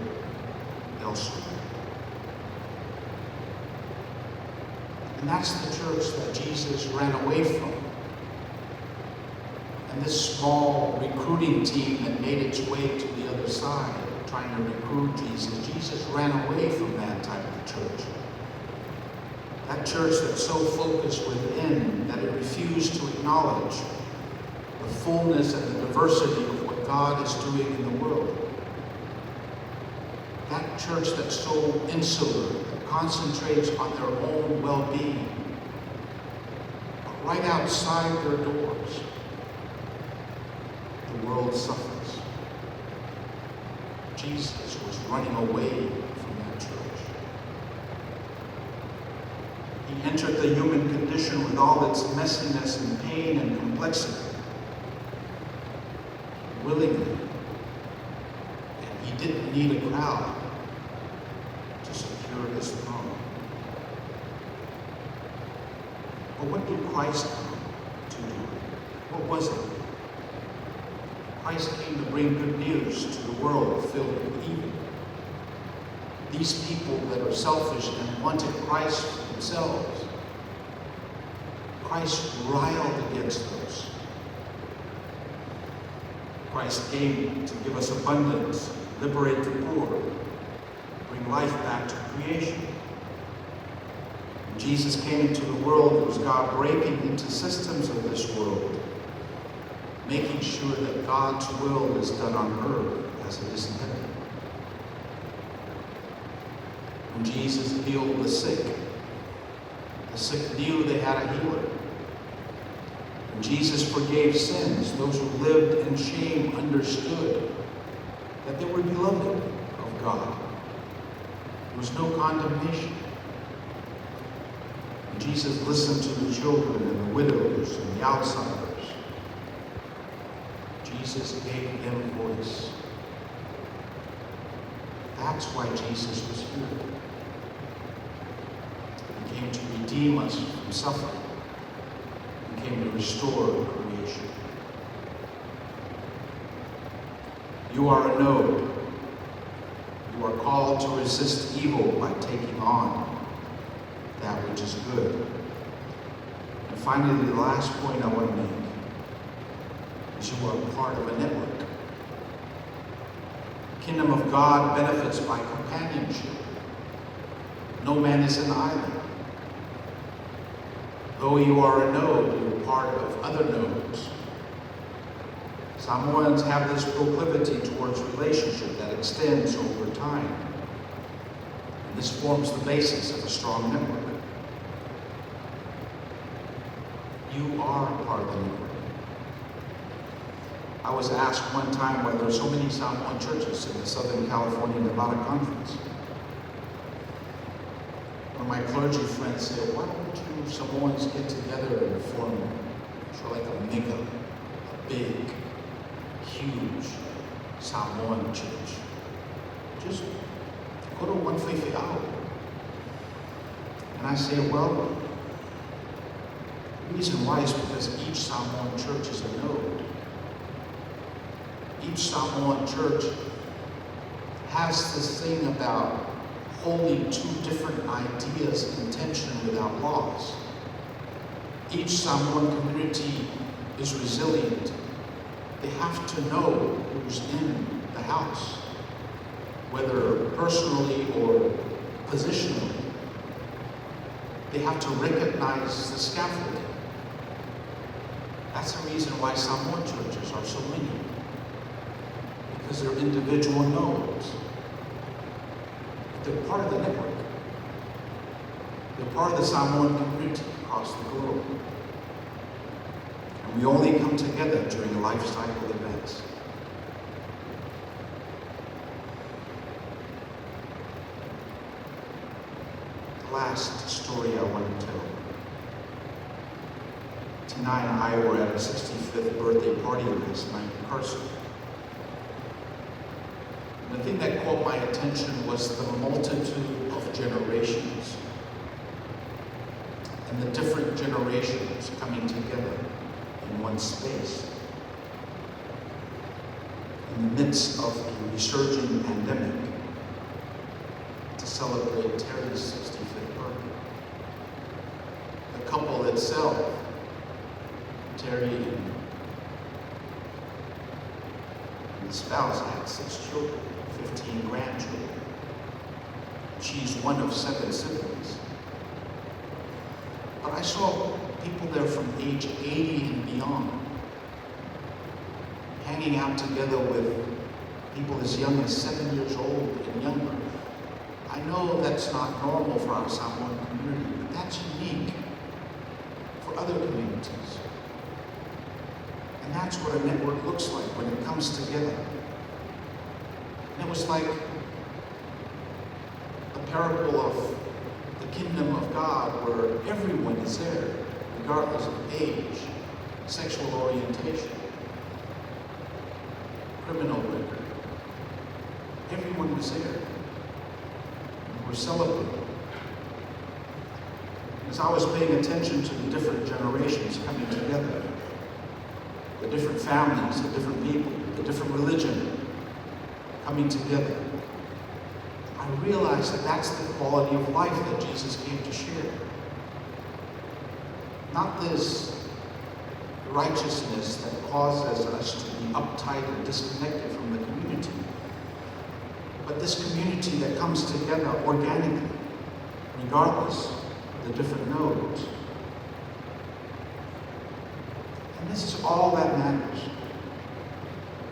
elsewhere. And that's the church that Jesus ran away from. And this small recruiting team that made its way to the other side, trying to recruit Jesus, Jesus ran away from that type of church. That church that's so focused within that it refused to acknowledge the fullness and the diversity of what God is doing in the world. That church that's so insular, that concentrates on their own well-being, but right outside their doors, the world suffers. Jesus was running away from that church. He entered the human condition with all its messiness and pain and complexity, willingly. And he didn't need a crowd to secure his throne. But what did Christ come to do? What was it? Christ came to bring good news to the world filled with evil. These people that are selfish and wanted Christ for themselves, Christ riled against those. Christ came to give us abundance, liberate the poor, bring life back to creation. When Jesus came into the world, it was God breaking into systems of this world, making sure that God's will is done on earth as it is in heaven. When Jesus healed the sick knew they had a healer. When Jesus forgave sins, those who lived in shame understood that they were beloved of God. There was no condemnation. When Jesus listened to the children and the widows and the outsiders, Jesus gave them voice. That's why Jesus was here. He came to redeem us from suffering. He came to restore creation. You are a node. You are called to resist evil by taking on that which is good. And finally, the last point I want to make is you are part of a network. The kingdom of God benefits by companionship. No man is an island. Though you are a node, you are part of other nodes. Samoans have this proclivity towards relationship that extends over time. And this forms the basis of a strong network. You are part of the network. I was asked one time why there are so many Samoan churches in the Southern California Nevada Conference. One of my clergy friends said, why don't you Samoans get together and form sort of like a mega, a big, huge Samoan church? Just go to one faifeau. And I say, well, the reason why is because each Samoan church is a node. Each Samoan church has this thing about holding two different ideas in tension without loss. Each Samoan community is resilient. They have to know who's in the house, whether personally or positionally. They have to recognize the scaffolding. That's the reason why Samoan churches are so many, because they're individual nodes. But they're part of the network. They're part of the Samoan community across the globe. And we only come together during life cycle events. The last story I want to tell. Tina and I were at a 65th birthday party last night in Carson. And the thing that caught my attention was the multitude of generations and the different generations coming together in one space. in the midst of a resurging pandemic to celebrate Terry's 65th birthday. The couple itself, Terry and the spouse, had 6 children, 15 grandchildren. She's one of 7 siblings. But I saw people there from age 80 and beyond, hanging out together with people as young as 7 years old and younger. I know that's not normal for our Samoan community, but that's unique for other communities. And that's what a network looks like when it comes together. And it was like the parable of the kingdom of God, where everyone is there, regardless of age, sexual orientation, criminal record. Everyone was there. And we're celebrating. As I was paying attention to the different generations coming together, the different families, the different people, the different religion coming together, I realized that that's the quality of life that Jesus came to share. Not this righteousness that causes us to be uptight and disconnected from the community, but this community that comes together organically, regardless of the different nodes. And this is all that matters.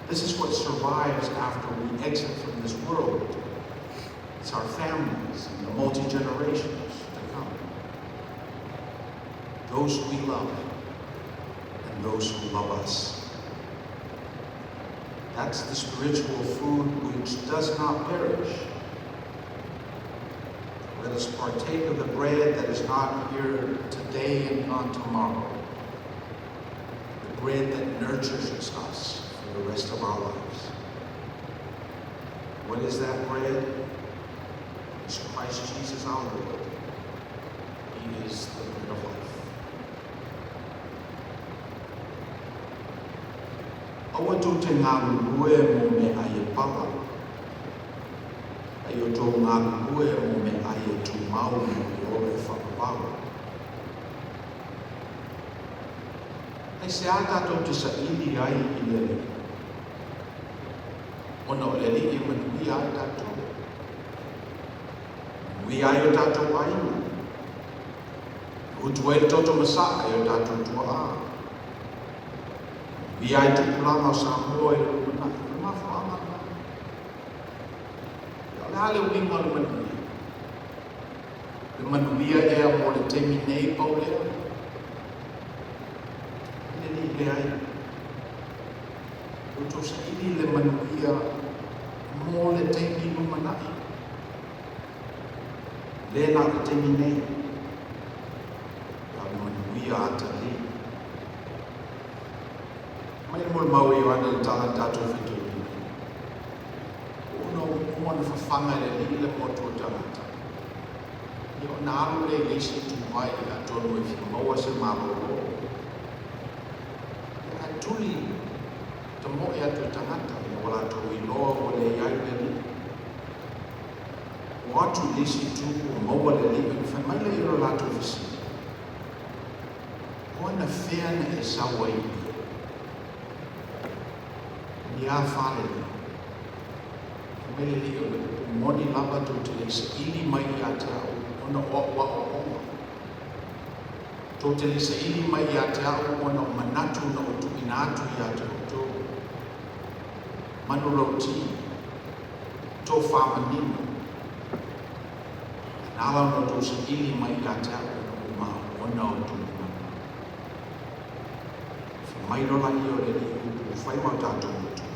This is what survives after we exit from this world. It's our families and the multi-generations to come. Those we love and those who love us. That's the spiritual food which does not perish. Let us partake of the bread that is not here today and gone tomorrow. The bread that nurtures us for the rest of our lives. What is that bread? It's Christ Jesus our Lord. He is the bread of life. Aua tou te galulue mo meaai e pala. Ae o tou galulue mo meaai e tumau mo le ola e faavavau. Aisea tatou te saili ai i le Alii? Ona o le Alii e manuia ai tatou. Manuia ai o tatou aiga. E utu ai le toto masaa i o tatou tuaa. Manuia ai tupulaga o Samoa i le lumanai. O le mafuaaga lena. Ia, o le a le uiga o le manuia? Le manuia ea mo le taimi nei pau lea? E le Alii, leai. Ua outou saili le manuia mo le taimi lumanai. Le na o le taimi nei. A o le manuia atalii. Mai le molimau a Ioane i le tala na tatou faitauina. Ua ona uma ona fafaga e le Alii le motu o tagata. Ia ona alu lea i le isi ituvai atonu e fia maua se malolo. Ia ae tuli tamoe atu i tagata ina ua latou iloa ua leai le Alii. Ua atu i le isi itu ua maua le Alii ona fai mai lea o le latou fesili. O anafea na e sau ai i i? Ni a fale lea? Fai mai le Alii o le upu moni lava tou te le i saili mai ia te au ona o au aoaoga. Tou te le i saili mai ia te au ona o manatu na ou tuuina atu ia te outou. Manulauti, tofa manino, ae na ala ona outou saili mai ia te au ona ua maona outou manatu. Fai mai loa laia o le Alii upu ua fai ma o tatou matua.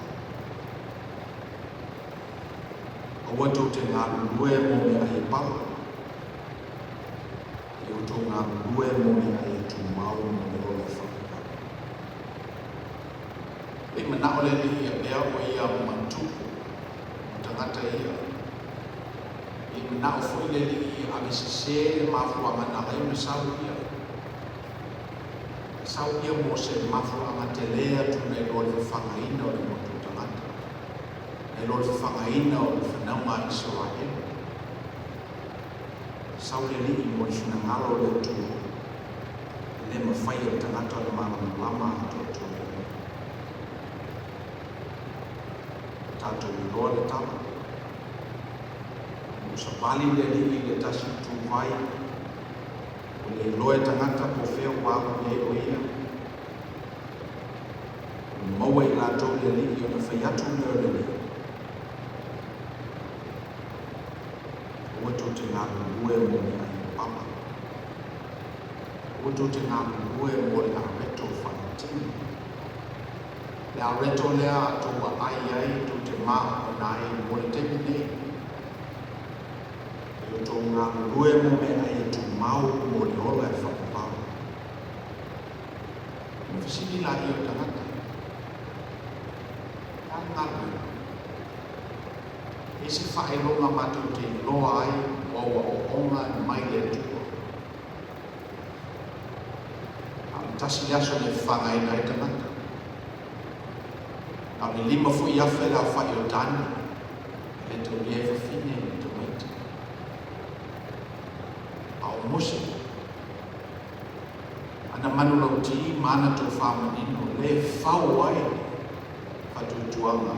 Aua tou te galulue mo meaai e pala. Ae outou galulue mo meaai e tumau mo le ola e faavavau. Le i manao le Alii ia mea o ia matupu ma tagata ia. Le i manao foi le Alii ia avesese le mafuaaga na ala ai ona sau ia. Sau ia mo se mafuaaga tele atu nai lo le fafagaina o le motu o tagata. Nai lo le fafagaina o le fanauga a Isaraelu. Sau le Alii mo le finagalo o le Atua, e le mafai e le tagata ona malamalama atoatoa i ai. Ua tatou iloa le tala. Ina ua savali le Alii i le tasi ituvai, ua le iloa e tagata po o fea ua alu i ai o ia. Ua maua i latou le Alii ona fai atu lea o le Alii. Aua tou te galulue mo meaai e papa. Aua tou te galulue mo le areto faaletino. Le areto lea a tou aai ai tou te maona ai mo le taimi nei. E o tou galulue mo meaai e tumau mo le ola e faavavau. Ona fesili laia o tagata, E a le galuega? E se faailoga matou te iloa ai o au aoaoga e mai le Atua. Na o le tasi le aso na fafagaina ai tagata. Na o le 5 foi afe le aofai o Dani, e le taulia ai fafine ma tamaiti. A o Mose, ana manulauti ma ana tofā manino, lea e fau ai le faatuatuaga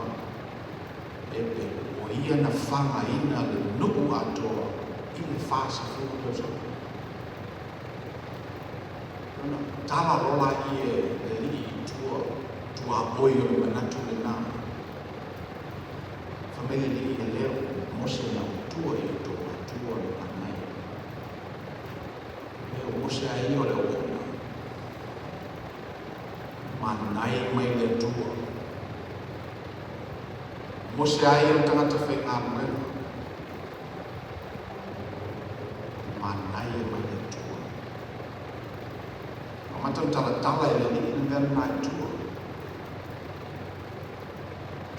e pe o ia na fagaina le nuu atoa i le 40 tausaga. Ona tala loa laia e le Alii i tua, tuaoi o le manatu lenā. Fai mai le Alii, E lea o Mose na utua i o outou matua le manaia. E o Mose a ia o le auauna. Manaia mai le Atua. O Mose a ia o le tagata faigaluega. Manaia mai le Atua. Amata ona talatala e le Alii le mea lenā i tua.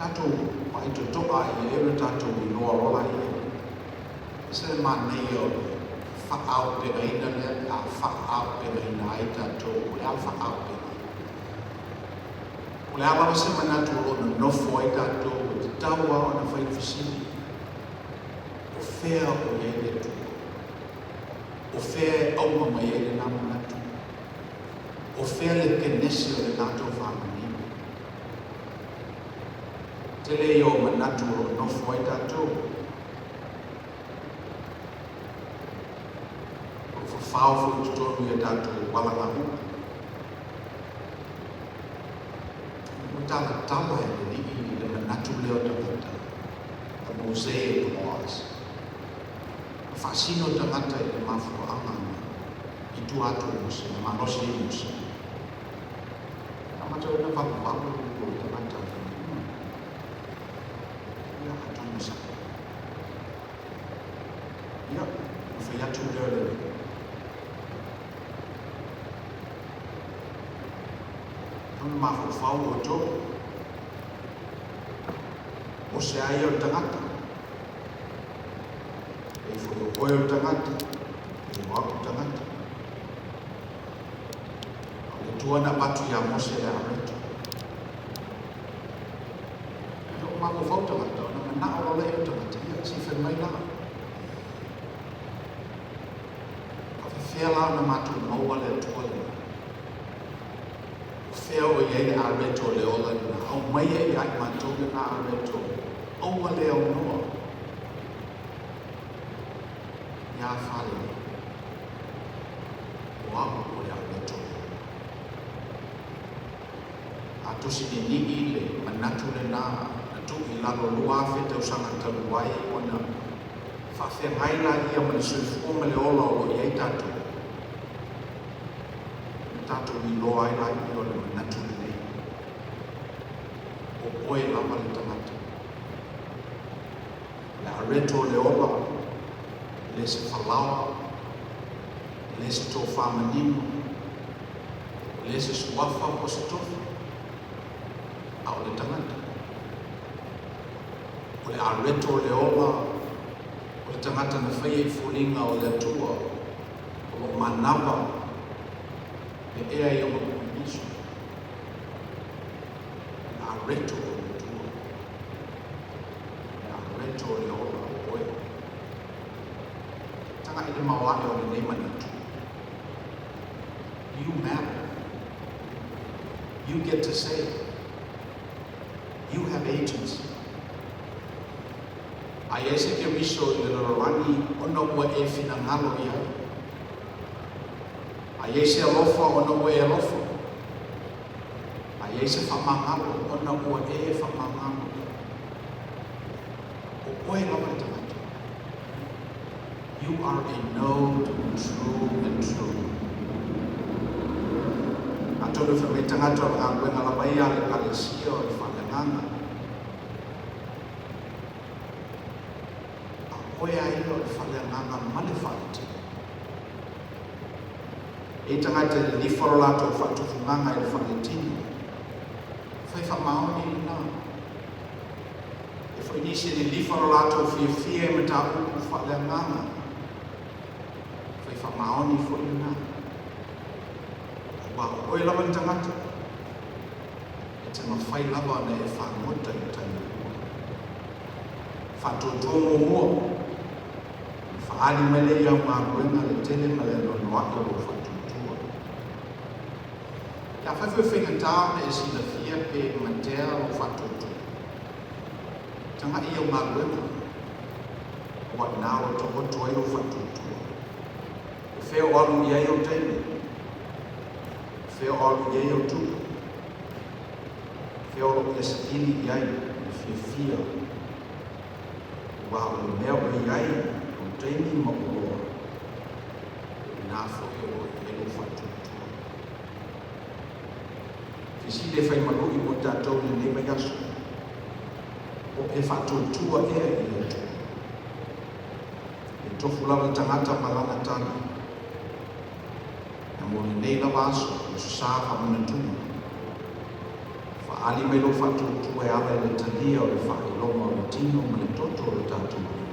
Tatou vaai totoa i ai ona tatou iloa loa laia. E ese le manaia o le faaaupegaina lea pe a faaaupegaina ai tatou. O le a le faaaupegaina? O le a lava se manatu o lo o nonofo ai tatou, e tatau lava ona fai le fesili, O fea o i ai le Atua? O fea e auga mai ai lenā manatu? O fea le kenese o lenā tofā manino? Tele ia o manatu o lo o nofo ai tatou. O lo o fafao foi i totonu i a tatou alagaupu. Ua talatala e le Alii le manatu lea o tagata, the Mosaic laws. Na faasino tagata i le mafuaaga na i tua atu o Mose, na malosi ai Mose. Na amata ai ona valuvalu o le tagata. Ia, atonu sa'o. Ia, ona fai atu lea o le Alii. Tau na mafaufau outou. O se a ia o le tagata. E ifo i o oe o le tagata. E o au le tagata. A o le Atua na avatu iā Mose le areto. E o mafaufau tagata, ona manao loa lea o tagata, ia, se i fai mai la. Faafefea la ona matou maua le Atua lenā? O fea o i ai le areto o le ola lenā? Aumaia ia i matou lenā areto, aua le aunoa. Ia faalelei. O au o le areto le ola. A tusi ninii le manatu lenā na tuu i lalo 2000 tausaga talu ai ona faafeagai laia ma le soifua ma le ola o lo o i ai tatou, na tatou iloa ai laia o le manatu lenei, o oe lava le tagata. O le areto o le ola, e le se falaoa, e le se tofā manino, e le se suafa po o se tofi, a o le tagata. O le areto o le ola, o le tagata na faia i foliga o le Atua, o lo o manava le ea i ona puipiso. O le areto o le Atua. lenei manatu. You matter. You get to say. You have agency. A i ai se Keriso i le lalolagi ona ua e finagalo i ai. A i ai se alofa ona ua e alofa. A i ai se faamagalo ona ua e faamagalo. O oe lava le tagata. You are a node true and true. Atonu fai mai tagata o le galuega lava ia a le Ekalesia o le faaleagaga. A o oe lava ia o le faaleagaga ma le faaletino. E i ai tagata e lilifa lo latou faatufugaga i le faaletino. Fai faamaoni lena. E foi nisi e lilifa lo latou fiafia i mataupu faaleagaga. Fai faamaoni foi lena. Aua o oe lava le tagata. E te mafai lava ona e fagota i tai lua. Faatuatua muamua. Ona faaali mai lea i au galuega le tele ma le anoanoai o lou faatuatua. Pe afai foi e faigata ona e silafia pe matea lou faatuatua, tagai i au galuega, aua o i ina o lo o taoto ai lou faatuatua. O fea o alu i ai ou taimi? O fea o alu i ai au tupe? O fea o lo o e saili i ai le fiafia? Aua o le mea o i ai ou taimi ma oloa, o i ina foi o lo o i ai lou faatuatua. Fesili e fai ma lui mo i tatou i lenei vaiaso, O e faatuatua ea i le Atua? E tofu lava le tagata ma lana tali. Ae mo lenei lava aso, le Aso Sa faamanatuga, faaali mai lou faatuatua e ala i le talia o le faailoga o le tino ma le toto o le tatou Alii.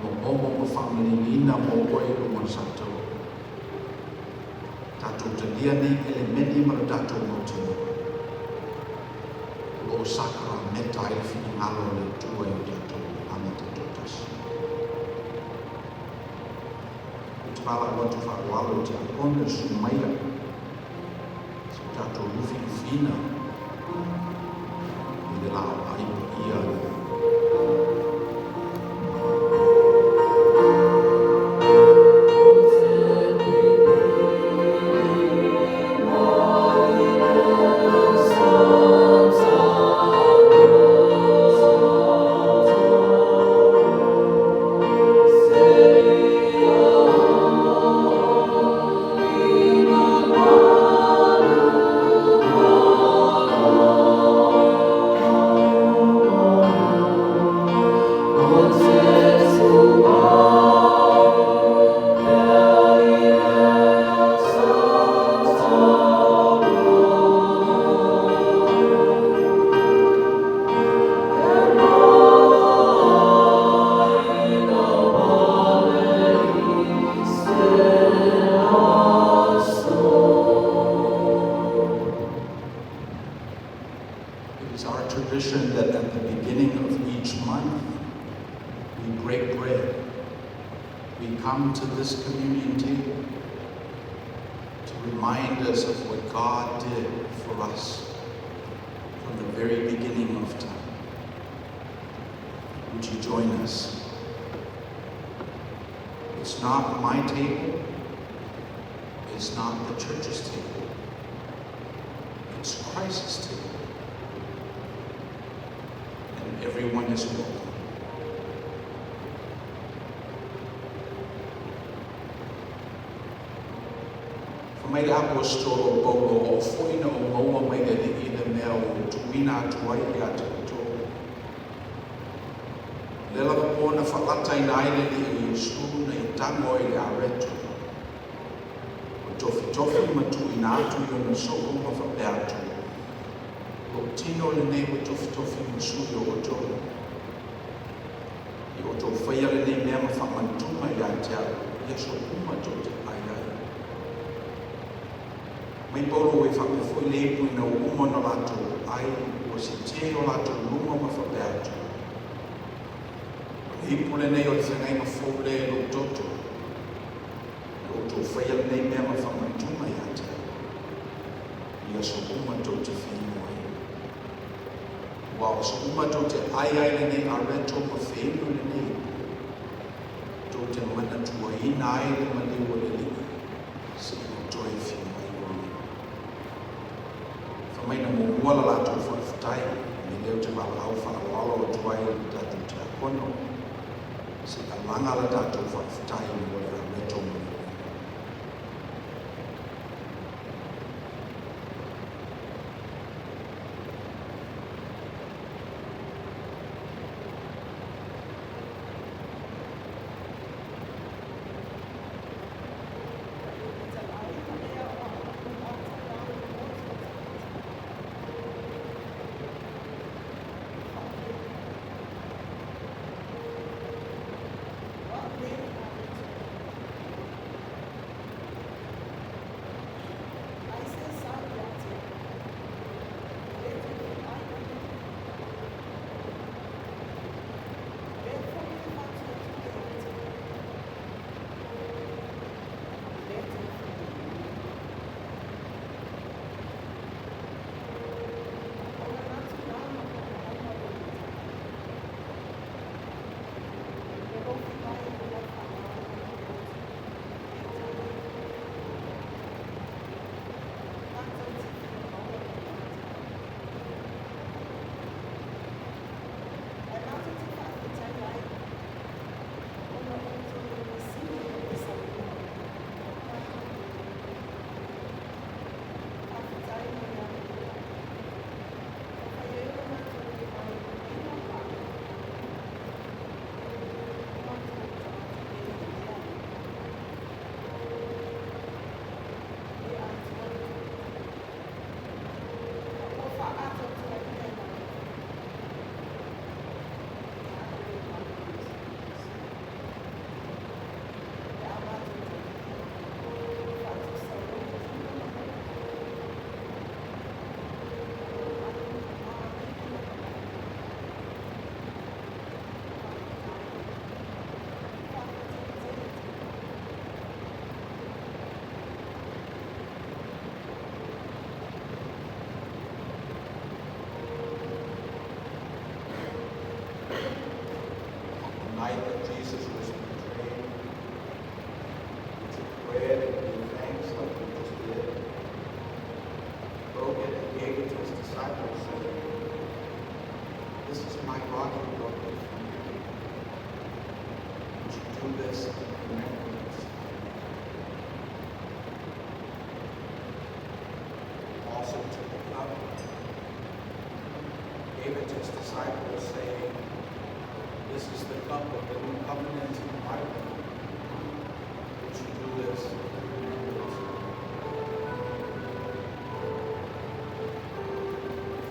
Momomo ma faamaliliina mo oe i luga o le sataua. Tatou talia nei elemeni ma le tatou mautinoa. O lo o sakarameta ai le finagalo o le Atua i o tatou olaga taitoatasi. Ou te valaau atu faaaloalo i le Tiakono e susu maia si o tatou lufilufiina i le laau ai paia a le Alii. It is our tradition that at the beginning of each month, we break bread. We come to this communion table to remind us of what God did for us from the very beginning of time. Would you join us? It's not my table. It's not the church's table. It's Christ's table. And everyone is welcome. Fai mai le Aposetolo o Paulo, Oo foi na ou maua mai le Alii le mea ua ou tuuina atu ai ia te outou. O lea lava po na faalataina ai le Alii o Iesu na ia tago ai le areto. Ua tofitofi ma tuuina atu i ona soo ma faapea atu, Lou tino lenei ua tofitofi mo sui o outou. Ia outou faia lenei mea ma faamanatuga ia te au i aso uma tou te ai ai. Mai Paulo ua e faapea foi le ipu ina ua uma ona latou ai, ua setea i o latou luma ma faapea atu, O le ipu lenei o le feagaiga fou lea i lou toto. Outou faia lenei mea ma faamanatuga ia te au, i aso uma tou te feinu ai. Aua o aso uma tou te ai ai i lenei areto ma feinu i lenei ipu, tou te manatuaina ai le maliu o le Alii, seia toe afio mai ua. Fai mai na muamua le latou faafetai, o le mea lea ou te valaau faaaloalo atu ai i le tatou tiakono, se i alaga le tatou faafetai mo le areto ma le uaina. On the night that Jesus was betrayed, he took bread and gave thanks like we just did, broke it and gave it to his disciples, saying, "This is my body broken for you. You should do this in remembrance of me." Also took the cup, gave it to his disciples, saying, "This is the cup of the new covenant in my blood. You should do this in remembrance of me."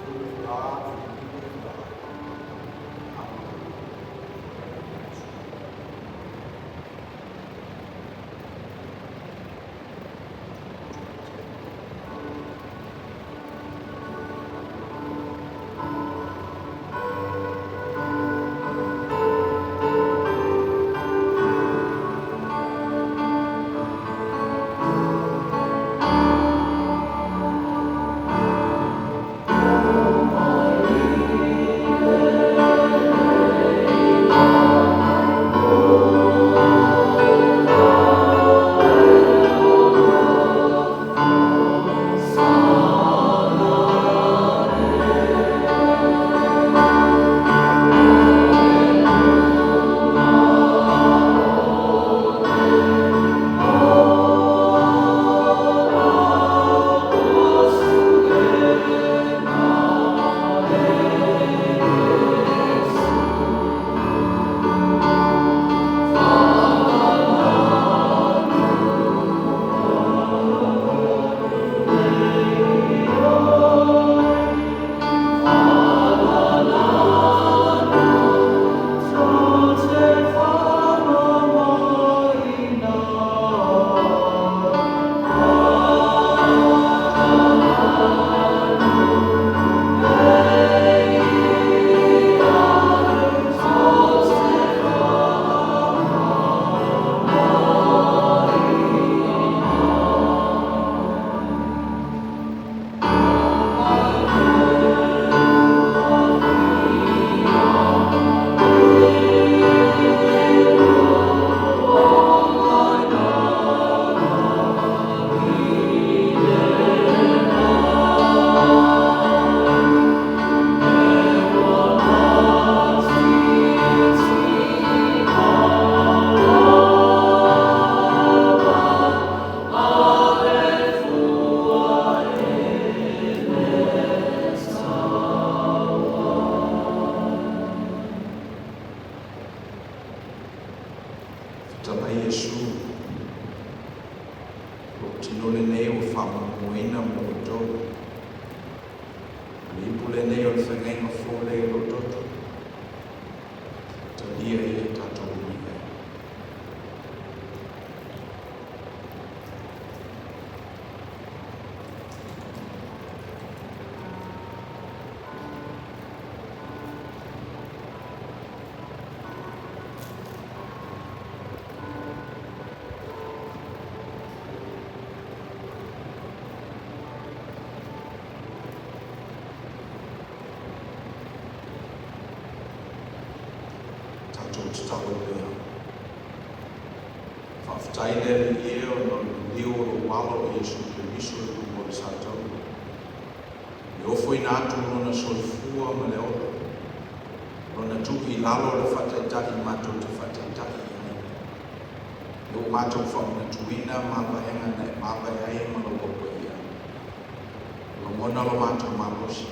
Fruit of God for the people of God. Amen. faamuamuaina mo outou. O le ipu lenei o le feagaiga fou lea i lou toto. Talia ia i tatou umi ai. Tatou tatalo pea. Faafetai le Alii e ona o le liliu o lou alo o Iesu Keriso i luga o le sataua. Le ofoina atu o lona soifua ma le ola. Lona tuu i lalo o le faataitai matou te faataitai i ai. Le ua matou faamanatuina mavaega na e mavae ai ma lou aupaia. Lagona lo matou malosi.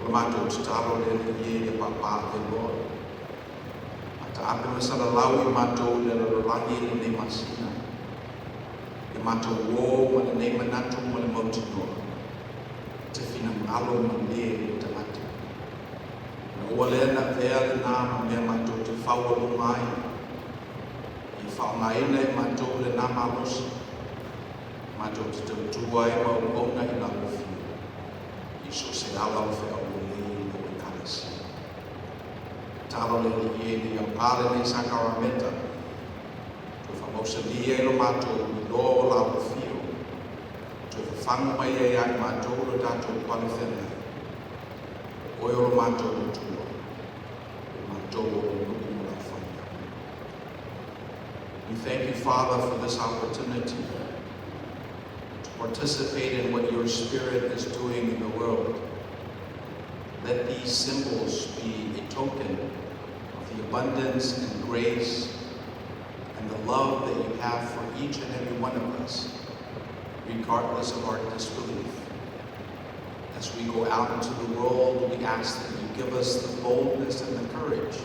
O le matou tatalo le Alii e ia paapaaveloa. A taape ma salalau i matou i le lalolagi i lenei masina. Ia matou o ma lenei manatu ma le mautinoa. Te finagalo malie i le tagata. Na ua lea na avea lena ma mea matou te faualuga ai. Ia faaaogaina e matou lena malosi. Matou te tautua ai ma auauna i lau afio. I so o se ala o feaulelei i lau ekalesia. Tatalo le Alii e ina ia augā lenei sakarameta. Toe faamausali ai lo matou iloa o lau afio. Toe fafagu mai ai ia i matou lo tatou palefeagai. O oe o lo matou Atua. O matou o lou nuu ma lau faiga. We thank you, Father, for this opportunity to participate in what your Spirit is doing in the world. Let these symbols be a token of the abundance and grace and the love that you have for each and every one of us, regardless of our disbelief. As we go out into the world, we ask that you give us the boldness and the courage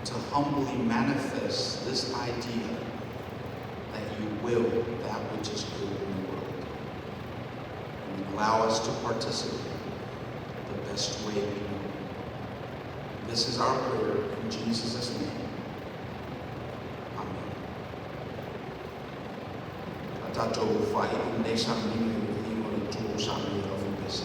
to humbly manifest this idea that you will that which is good in the world. And allow us to participate the best way we know. This is our prayer in Jesus' name. Amen. A tatou faaiu lenei sauniga i le viiga o le Atua ua saunia e le aufaipeese.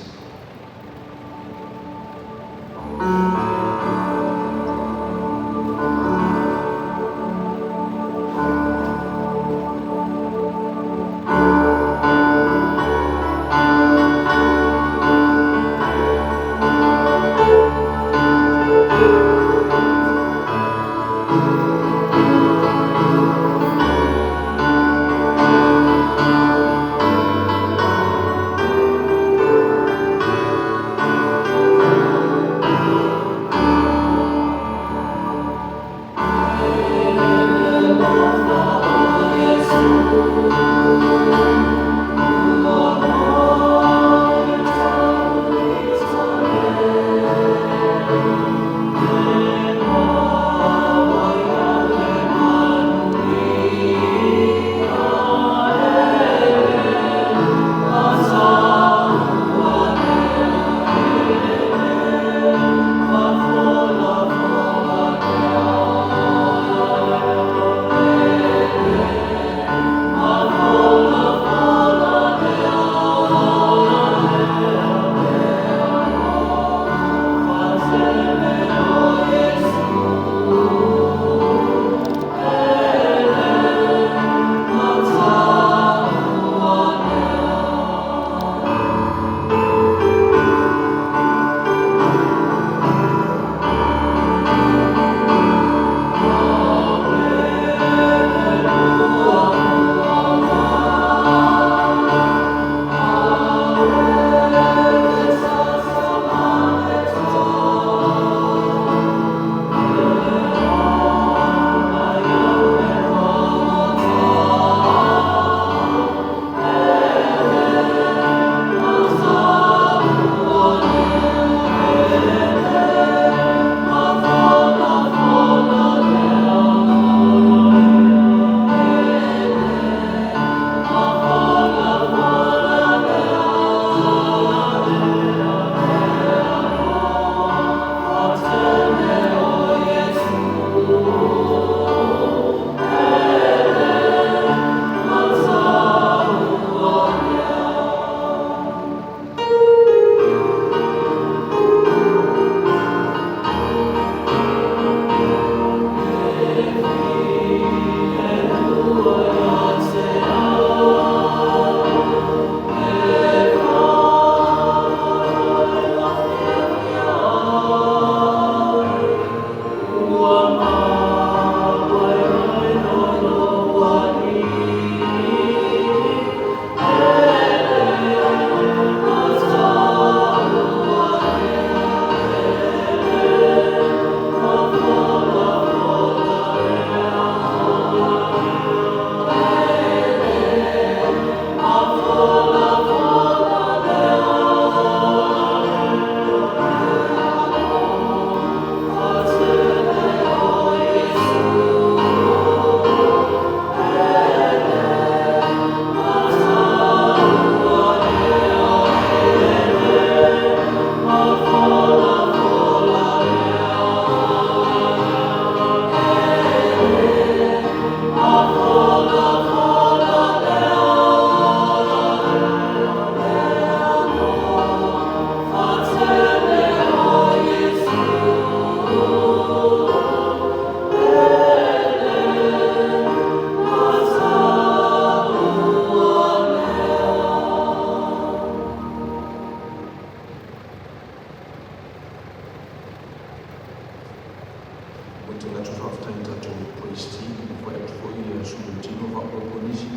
Mo te latou faafetai i tatou praise team, fai atu foi ia sui o tino faaopoopo nisi.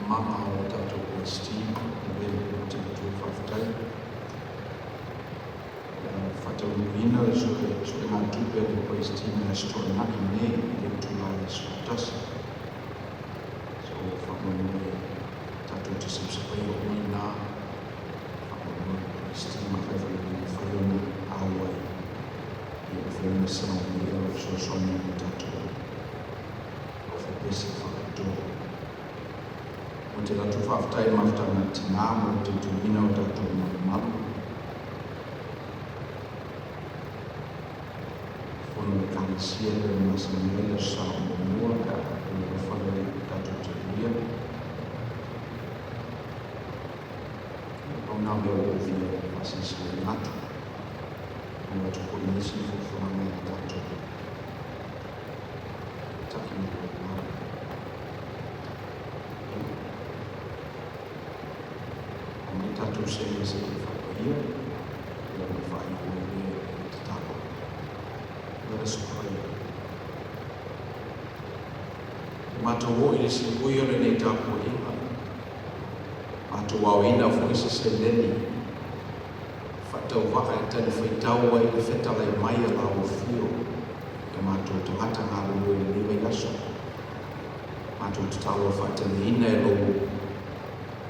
Maga o tatou praise team, e le mo te latou faafetai. Faataunuuina le suegatupe a le praise team i le Aso Toonai nei i le itula e 11. So faamoemoe tatou te sipasipa o i ina, faamoemoe le praise team afai foi e mafai ona auai, ia mafai ona sao mai ia le fesoasoani i le tatou aufaipisinisi faapitoa. Mo te latou faafetai i mafutaga a tinā mo le tautuina o tatou malumalu. Fono le Ekalesia e pei ona masani ai le Aso Sa muamua pe a faapea e alofa le tatou te uia. Ia pau na mea ua ou fia faasilasila atu. Maua atu foi nisi fuafuaga i le tatou taʻi lau. Ia. Aumai tatou sega se i faapaia, ia ona faaiu ai lea i le tatalo. Let us pray. E matou oo i le sipui o lenei tapuaiga, matou aoina foi se seleni faatauvaa e talifuaitau ai le fetalai mai a lau afio e matou tagata galulue i lenei vaiaso. Matou tatalo faateleina e lou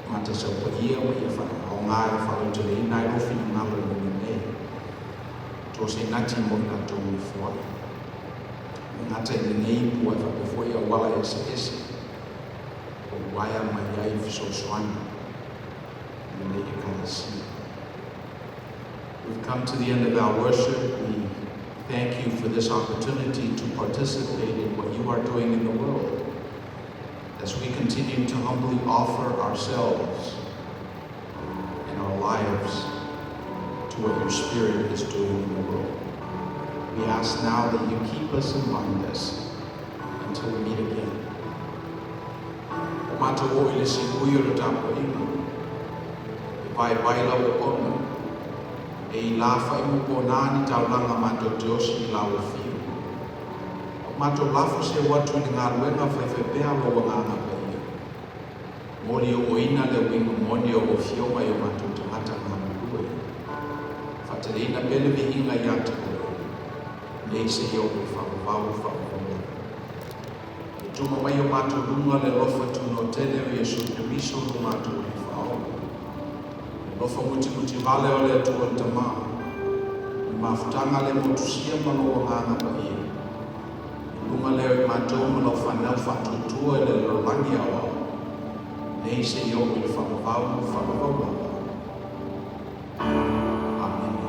matasaupaia ma ia faaaoga e faalauteleina ai lou finagalo i luga nei. To se nati mo i latou i foai. E gata i lenei ipu ae faapea foi auala eseese o uaea mai ai fesoasoani i lenei Ekalesia. We've come to the end of our worship. We thank you for this opportunity to participate in what you are doing in the world as we continue to humbly offer ourselves and our lives to what your Spirit is doing in the world. We ask now that you keep us and bind us until we meet again. O matou oo i le sipui o le tapuaiga, e vaivai lau auauna, e i lafa'i ma ponā ni taulaga matou te osi i lau afio. O matou lafo seu atu i le galuega faifaipea a lou Agaga Paia. Moli ooina le uiga moni o lau Afioga i o matou tagata galulue. Faateleina pea le viiga ia te oe, nei seia oo i le faavavau faavavau lava. E tuma mai o matou luga le alofa tunoatele o Iesu Keriso lo matou Alii Faaola. Le alofa mutimuti vale o le Atua le Tamā. Le mafutaga le motusia ma lou Agaga Paia. I luga lea o i matou ma lau fanau faatuatua i le lalolagi aoao. Nei seia oo i le faavavau faavavau lava. Amene.